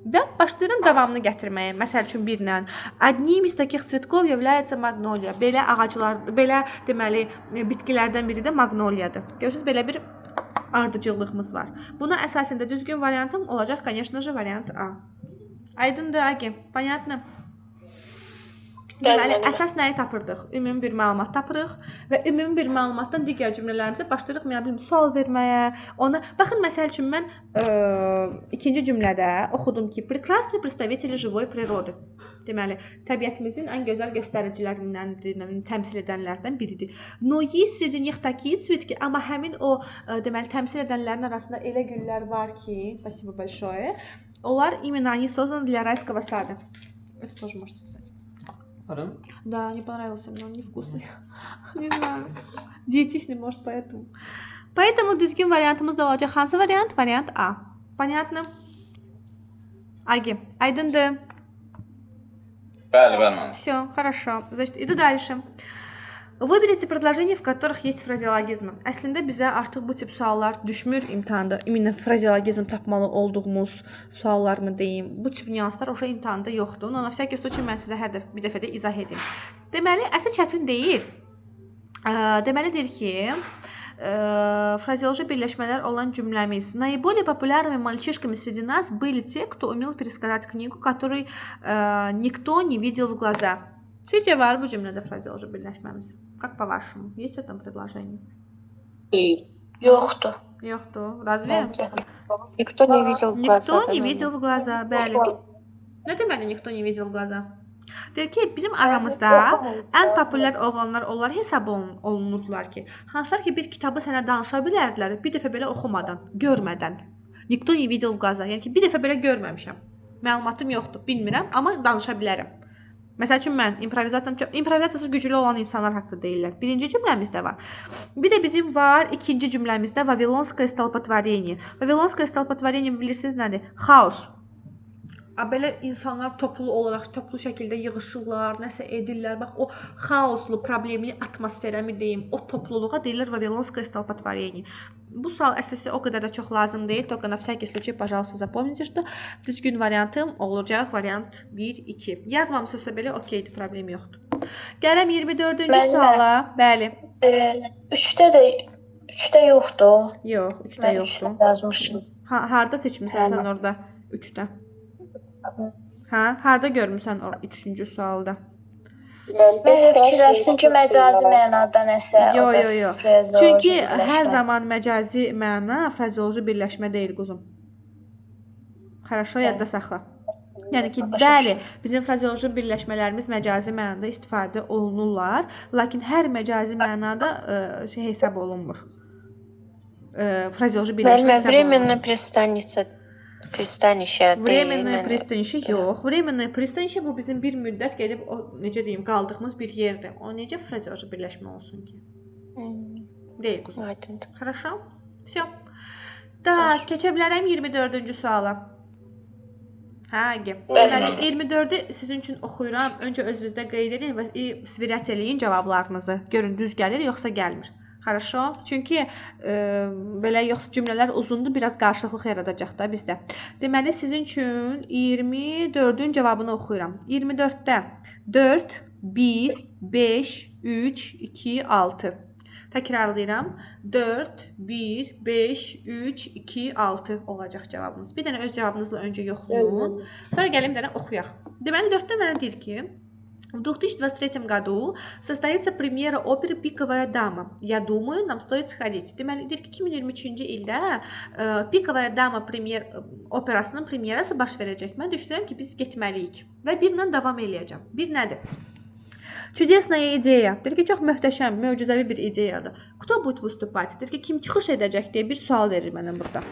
Speaker 1: Və başlayıram davamını gətirməyə. Məsəl üçün birlə. Одним из таких цветков является магнолия. Belə ağaclar, belə deməli, bitkilərdən biri də magnoliyadır. Görürsüz, belə bir ardıcıllığımız var. Buna əsasən də düzgün variantım olacaq, конечно же, variant A. Aydındır, Agi? Понятно? Deməli, əsas nəyi tapırdıq? Ümumi bir məlumat tapırıq və ümumi bir məlumatdan digər cümlələrimizə başlayırıq, nə bilim, sual verməyə, ona. Baxın, məsəl üçün mən ikinci cümlədə oxudum ki, прекрасные представители живой природы. Deməli, təbiətimizin ən gözəl göstəricilərindəndir, nə bilim, təmsil edənlərdən biridir. Но есть среди них такие цветки, amma həmin o deməli təmsil edənlərin arasında elə güllər var ki, спасибо большое. Onlar именно они созданы для райского сада. Это тоже можете взять.
Speaker 8: Pardon?
Speaker 1: Да, не понравился мне, он невкусный. Не знаю. Диетичный, может, поэтому. Поэтому düzgün variantımız da olacaq. Hansı variant? Variant A. Понятно? Agi, aydındır.
Speaker 2: Bəli, bəli müəllim.
Speaker 1: Все, хорошо. Значит, иду дальше. Выберите предложения, в которых есть фразеологизмы. Əslində bizə artıq bu tip suallar düşmür imtahanda. Именно фразеологизм tapmalı olduğumuz suallar mı deyim. Bu tip nüanslar o imtahanda yoxdur. Но на всякий случай mən sizə hər dəfə bir dəfə də izah edim. Deməli, əsl çətin deyil. Deməli deyir ki, фразеологи birləşmələr olan cümləmiz. Наиболее популярными мальчишками среди нас были те, кто умел пересказать книгу, которую никто не видел в глаза. Sizcə var bu cümlədə frazeoloji birləşməmiz? Как по-вашему? Есть в этом предложении?
Speaker 4: Xeyr.
Speaker 5: Yoxdur.
Speaker 1: Yoxdur. Разве?
Speaker 5: Məncə.
Speaker 6: Никто не видел в глаза.
Speaker 1: Никто не видел в глаза. Bəli. Nə deməli никто не видел в глаза? Deyir ki, bizim aramızda ən populyar oğlanlar onlar hesab olunurdular ki, hansılar ki bir kitabı sənə danışa bilərdilər, bir dəfə belə oxumadan, görmədən. Никто не видел в глаза. Yəni ki, bir dəfə belə görməmişəm. Məlumatım yoxdur, bilmirəm, amma danışa bilərəm. Məsəl üçün mən improvizasiyam çox improvizasiyası güclü olan insanlar haqqında deyirlər. Birinci cümləmizdə var. Bir də bizim var ikinci cümləmizdə Вавилонское столпотворение. Вавилонское столпотворение bilirsiniz nədir? Xaos. A, belə insanlar toplu olaraq, toplu şəkildə yığışırlar, nəsə edirlər. Bax o xaoslu, problemli atmosferə mi deyim, o topluluğa deyirlər Вавилонское столпотворение. Bu sual əslində o qədər də çox lazım deyil. Только на всякий случай, пожалуйста, запомните, что düzgün variantım olacaq variant 1, 2. Yazmamısınızsa belə okeydir, problem yoxdur. Gələm 24-cü
Speaker 5: Müəllimə.
Speaker 1: suala. Bəli.
Speaker 5: 3-də də 3-də yoxdur.
Speaker 1: Yox, 3-də
Speaker 5: Mən
Speaker 1: yoxdur.
Speaker 5: 3-də yazmışım.
Speaker 1: Ha, harda seçmisən sən orada 3-də? Hə, harda görmüsən o 3-cü sualda?
Speaker 5: Mən elə fikirləşdim ki, məcazi mənada nəsə.
Speaker 1: Yo,
Speaker 5: o da
Speaker 1: yo, yo.
Speaker 5: frazeoloji
Speaker 1: Çünki
Speaker 5: birləşmə.
Speaker 1: hər zaman məcazi məna frazeoloji birləşmə deyil quzum. Хорошо, yadda saxla. Yəni ki,
Speaker 5: Başa
Speaker 1: bəli,
Speaker 5: düşdüm.
Speaker 1: bizim frazeoloji birləşmələrimiz məcazi mənada istifadə olunurlar, lakin hər məcazi mənada şey hesab olunmur. Frazeoloji birləşmə
Speaker 6: Müəllimə,
Speaker 1: hesab olunmur.
Speaker 6: временное пристанище, пристанище deyil.
Speaker 1: Временное
Speaker 6: yəni.
Speaker 1: пристанище yox. Временное пристанище bu bizim bir müddət gedib o necə deyim, qaldığımız bir yerdir. O necə frazeoloji birləşmə olsun ki? Deyil quzum.
Speaker 6: Aydındır.
Speaker 1: Хорошо? Всё. Так, keçə bilərəm 24-cü suala. Hə, deməli 24-ü sizin üçün oxuyuram. Öncə özünüzdə qeyd edin və svirət eləyin cavablarınızı. Görün düz gəlir yoxsa gəlmir. Хорошо? Çünki belə yoxsa cümlələr uzundur, biraz qarışıqlıq yaradacaq da bizdə. Deməli sizin üçün 24-ün cavabını oxuyuram. 24-də 4 1 5 3 2 6. Təkrarlayıram. 4 1 5 3 2 6 olacaq cavabınız. Bir dənə öz cavabınızla öncə yoxlayın. Sonra gəlin bir dənə oxuyaq. Deməli 4-də mənə deyir ki, в 2023 году состоится премьера оперы «Пиковая дама». Я думаю, нам стоит сходить. Deməli, deyir ki, 2023-cü ildə «Pikovaya Dama» premyer operasının premyerası baş verəcək. Mən düşünürəm ki, biz getməliyik. Və birlə davam eləyəcəm. Bir nədir? Чудесная идея. Deyir ki, çox möhtəşəm, möcüzəvi bir ideyadır. Кто будет выступать? Deyir ki, kim çıxış edəcək deyə bir sual verir mənə burada.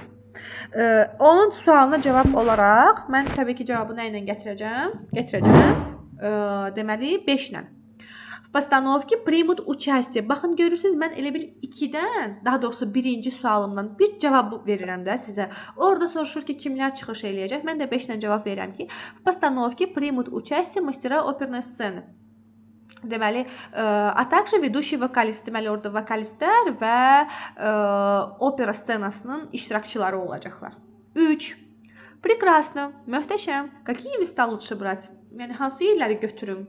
Speaker 1: Onun sualına cavab olaraq mən təbii ki, cavabı nə ilə gətirəcəm? Gətirəcəm. Deməli 5 ilə. В постановке примут участие. Baxın görürsüz, mən elə bil 2-dən, daha doğrusu birinci sualımdan bir cavab verirəm də sizə. Orada soruşur ki, kimlər çıxış eləyəcək? Mən də 5 ilə cavab verirəm ki, в постановке примут участие мастера оперной сцены. Deməli, а также ведущий вокалист. Deməli, orada vokalistlər və opera scenasının iştirakçıları olacaqlar. 3. Прекрасно, möhtəşəm. Какие места лучше брать? Yəni hansı yerləri götürüm?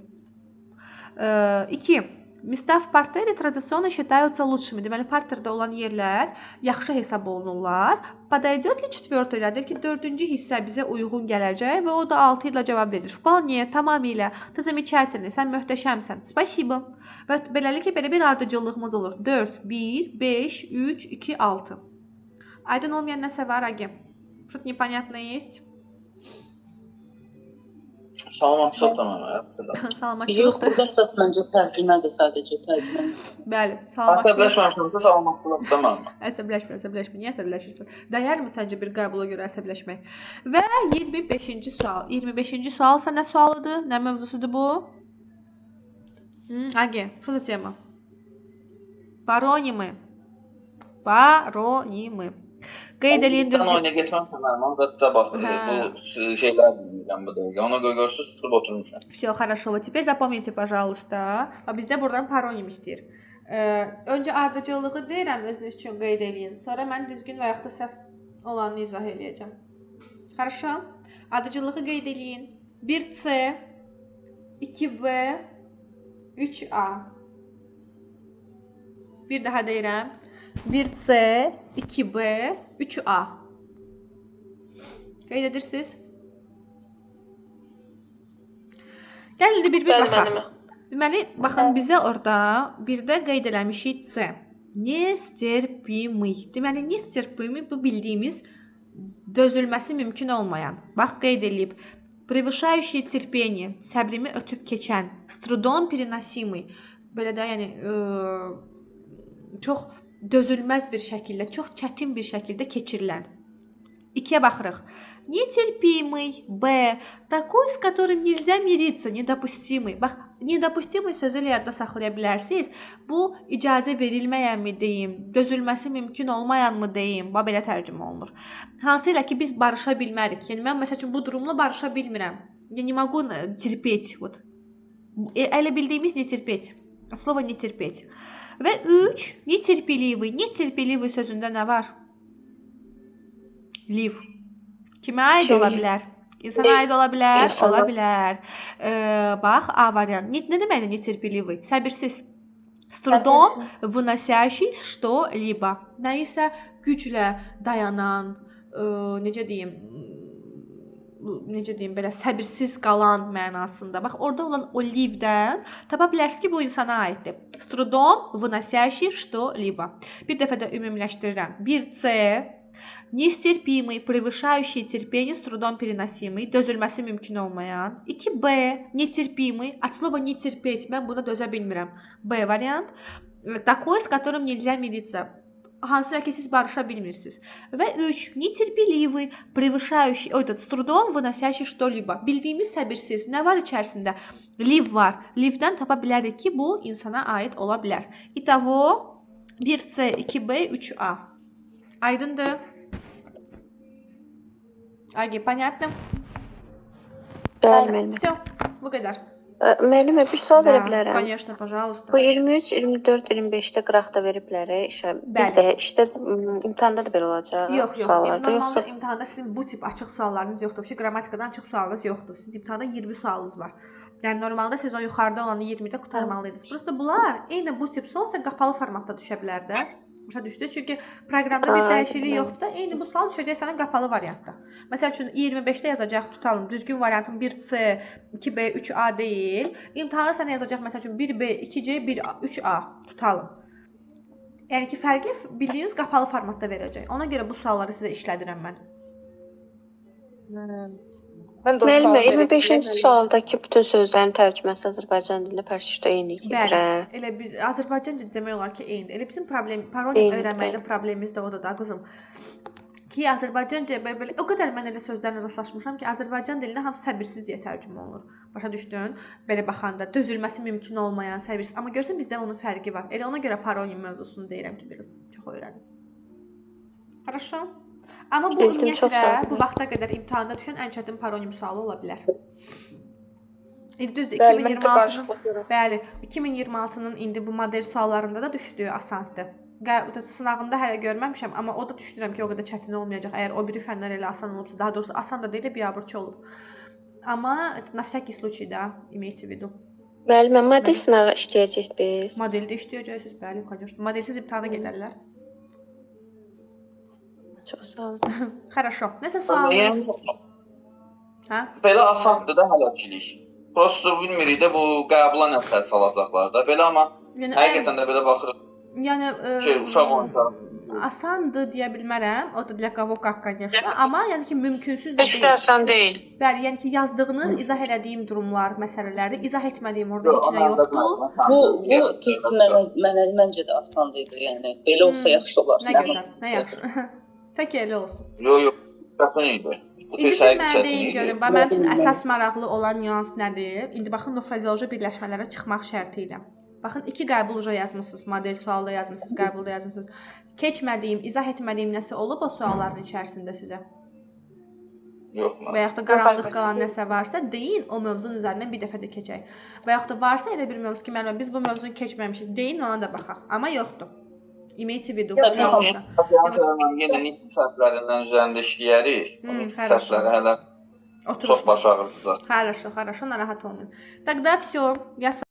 Speaker 1: 2. Места в партере традиционно считаются лучшими. Deməli, parterdə olan yerlər yaxşı hesab olunurlar. Подойдет ли четвертый ряд? Deyir ki, dördüncü hissə bizə uyğun gələcək və o da 6 ilə cavab verir. Вполне, tamamilə. Ты замечательный, sən möhtəşəmsən. Спасибо. Və beləliklə belə bir ardıcıllığımız olur. 4, 1, 5, 3, 2, 6. Aydın olmayan nəsə var, Agi? Что-то непонятное есть?
Speaker 2: Salamatçılıq da mənə.
Speaker 1: Salamatçılıqdır.
Speaker 4: Yox, burada əsas məncə tərcümədir sadəcə, tərcümə.
Speaker 1: Bəli, salamatçılıq.
Speaker 2: Əsəbləşməmişəm, salamatçılıq da mənə.
Speaker 1: Əsəbləşmə, əsəbləşmə. Niyə əsəbləşirsən? Dəyərmi səncə bir qəbula görə əsəbləşmək? Və 25-ci sual. 25-ci sualsa nə sualıdır? Nə mövzusudur bu? Agi, что за тема? Паронимы. Паронимы. Qeyd eləyin
Speaker 2: Mən
Speaker 1: düzgün.
Speaker 2: oyuna getməmişəm, mənim, ancaq sizə bax, bu şeylər bilmirəm bu dəqiqə. Ona görə görürsüz, tutub oturmuşam.
Speaker 1: Все хорошо. Вот теперь запомните, пожалуйста. Bizdə buradan paronim istəyir. Öncə ardıcıllığı deyirəm, özünüz üçün qeyd eləyin. Sonra mən düzgün və yaxud da səhv olanını izah eləyəcəm. Хорошо? Ardıcıllığı qeyd eləyin. 1C, 2B, 3A. Bir daha deyirəm. 1C, 2B, 3A. Qeyd edirsiniz? Gəlin indi bir-bir baxaq. Deməli, baxın bizə orada bir də qeyd eləmişik C. Nesterpimый. Deməli, nesterpimый bu bildiyimiz dözülməsi mümkün olmayan. Bax, qeyd eləyib. Превышающий терпение, səbrimi ötüb keçən, с трудом переносимый. Belə də, yəni çox dözülməz bir şəkildə, çox çətin bir şəkildə keçirilən. 2-yə baxırıq. Нетерпимый, Б. Такой, с которым нельзя мириться, недопустимый. Bax, недопустимый sözü ilə yadda saxlaya bilərsiniz. Bu, icazə verilməyənmi deyim, dözülməsi mümkün olmayanmı deyim, bax, belə tərcümə olunur. Hansı ilə ki, biz barışa bilmərik. Yəni, mən, məsəl üçün, bu durumla barışa bilmirəm. Я не могу терпеть. Вот. Elə bildiyimiz не терпеть. От слова не терпеть. Və 3, нетерпеливый. Нетерпеливый sözündə nə var? Liv. Kimə aid ola bilər? İnsana aid ola bilər? Ola bilər. Bax, A variant. Nə deməkdir нетерпеливый? Səbirsiz. С трудом выносящий что-либо. Nəyisə güclə dayanan, necə deyim, belə səbirsiz qalan mənasında. Bax, orada olan o livdən tapa bilərsiniz ki, bu insana aiddir. С трудом выносящий что-либо. Bir dəfə də ümumiləşdirirəm. 1C, нестерпимый, превышающий терпение, с трудом переносимый, dözülməsi mümkün olmayan. 2B, нетерпимый, от слова не терпеть, mən buna dözə bilmirəm. B variant. Такой, с которым нельзя мириться. Hansı ki, siz barışa bilmirsiniz. Və 3, нетерпеливый, превышающий, с трудом выносящий что-либо. Bildiyimiz səbirsiz. Nə var içərisində? Liv var. Livdən tapa bilərik ki, bu insana aid ola bilər. Итого, 1C, 2B, 3A. Aydındır? Agi, понятно?
Speaker 6: Bəli, müəllimə.
Speaker 1: Всё, bu qədər.
Speaker 6: Müəllimə bir sual verə
Speaker 1: Да,
Speaker 6: bilərəm.
Speaker 1: конечно, пожалуйста.
Speaker 6: Bu 23, 24, 25-də qıraqda veriblər işə.
Speaker 1: Bəli.
Speaker 6: Bizdə işdə imtahanda da belə olacaq
Speaker 1: Yox, yox.
Speaker 6: suallarda
Speaker 1: Normalda
Speaker 6: yoxsa
Speaker 1: imtahanda sizin bu tip açıq suallarınız yoxdur. Вообще qrammatikadan açıq sualınız yoxdur. Sizin imtahanda 20 sualınız var. Yəni normalda siz o yuxarıda olanı 20-də qurtarmalıydınız. Prosta bunlar eyni bu tip sual isə qapalı formatda düşə bilər də. Başa düşdünüz? Çünki proqramda bir
Speaker 6: Aa,
Speaker 1: dəyişiklik
Speaker 6: aydın.
Speaker 1: yoxdur da. Eyni bu sual düşəcək sənin qapalı variantda. Məsəl üçün 25-də yazacaq tutalım. Düzgün variantın 1C, 2B, 3A deyil. İmtahanda sənə yazacaq məsəl üçün 1B, 2C, 1A, 3A tutalım. Yəni ki, fərqi bildiyiniz qapalı formatda verəcək. Ona görə bu sualları sizə işlədirəm mən.
Speaker 3: Mən də o
Speaker 6: Müəllimə
Speaker 3: sualı verəcəyəm.
Speaker 6: 25-ci sualdakı bütün sözlərin tərcüməsi Azərbaycan dilinə pərçişdə eyni gedir.
Speaker 1: Bəli.
Speaker 6: hə?
Speaker 1: Elə biz Azərbaycanca demək olar ki, eynidir. Elə bizim problem paronim
Speaker 6: Eynidir,
Speaker 1: öyrənməkdə
Speaker 6: bəli.
Speaker 1: problemimiz də odur da qızım. Ki Azərbaycanca belə o qədər mən elə sözlərlə rastlaşmışam ki, Azərbaycan dilinə hamısı səbirsiz deyə tərcümə olunur. Başa düşdün? Belə baxanda dözülməsi mümkün olmayan səbirsiz. Amma görsən bizdə onun fərqi var. Elə ona görə paronim mövzusunu deyirəm ki, biraz çox öyrənin. Хорошо. Amma bu
Speaker 6: Bildim, çox
Speaker 1: ümumiyyətlə
Speaker 6: sağ olun.
Speaker 1: bu vaxta qədər imtahanda düşən ən çətin paronim sualı ola bilər. İndi düzdür
Speaker 3: Bəli, mən də
Speaker 1: 2026-nın
Speaker 3: qarışıqlıq görürəm.
Speaker 1: Bəli, 2026-nın indi bu model suallarında da düşdüyü asandır. Sınağında hələ görməmişəm, amma o da düşünürəm ki, o qədər çətin olmayacaq. Əgər o biri fənlər elə asan olubsa, daha doğrusu asan da deyil, biabırçı olub. Amma на всякий случай да, имейте в виду.
Speaker 6: Müəllimə model sınağı işləyəcək biz.
Speaker 1: Modeldə işləyəcəksiniz, bəli, конечно. Modelsiz imtahana gedərlər.
Speaker 6: Çox sağ olun.
Speaker 1: Хорошо. Nəsə sualınız?
Speaker 2: Yəni,
Speaker 1: Hə?
Speaker 2: belə asandır da hələkilik. Prosto bilmirik də bu qəbula nə salacaqlar da. Belə amma
Speaker 1: Yəni
Speaker 2: həqiqətən də belə baxırıq
Speaker 1: yəni
Speaker 2: ki, uşaq oyuncağı.
Speaker 1: Asandır deyə bilmərəm. O da для кого как, конечно. Amma yəni ki, mümkünsüz də
Speaker 7: Heç də
Speaker 1: deyil.
Speaker 7: asan deyil.
Speaker 1: Bəli, yəni ki, yazdığınız, izah elədiyim durumlar, məsələlərdir. İzah etmədiyim orada
Speaker 2: Yox,
Speaker 1: heç nə
Speaker 2: amma
Speaker 1: yoxdur.
Speaker 4: Bu test mənə məncə də asan idi, yəni. Belə olsa yaxşı olar.
Speaker 1: Nə gözəl, nə yaxşı. Tək elə olsun.
Speaker 2: Yox, yox, çətin idi. Bu
Speaker 1: İndi
Speaker 2: test
Speaker 1: siz
Speaker 2: həqiqətən
Speaker 1: mənə
Speaker 2: çətin
Speaker 1: deyin
Speaker 2: idi.
Speaker 1: görün, bax mənim üçün əsas maraqlı olan nüans nədir? İndi baxın o frazeoloji birləşmələrə çıxmaq şərti ilə. Baxın, iki qəbul uca yazmısınız, model sualda yazmısınız, qəbulda yazmısınız. Keçmədiyim, izah etmədiyim nəsə olub o sualların içərisində sizə?
Speaker 2: Yox, mən.
Speaker 1: Və yaxud da qaranlıq qalan nəsə varsa, deyin, o mövzunun üzərindən bir dəfə də keçək. Və yaxud da varsa elə bir mövzu ki, müəllimə biz bu mövzunu keçməmişik, deyin ona da baxaq. Amma yoxdur. Имейте в виду, пожалуйста.
Speaker 2: Yenə yenə nitq səhvlərindən üzərində işləyərik. O nitq
Speaker 1: Хорошо.
Speaker 2: səhvləri hələ çox
Speaker 1: Oturuşma.
Speaker 2: baş ağrıtıcı.
Speaker 1: Хорошо, хорошо, narahat olmayın. Тогда всё. Я с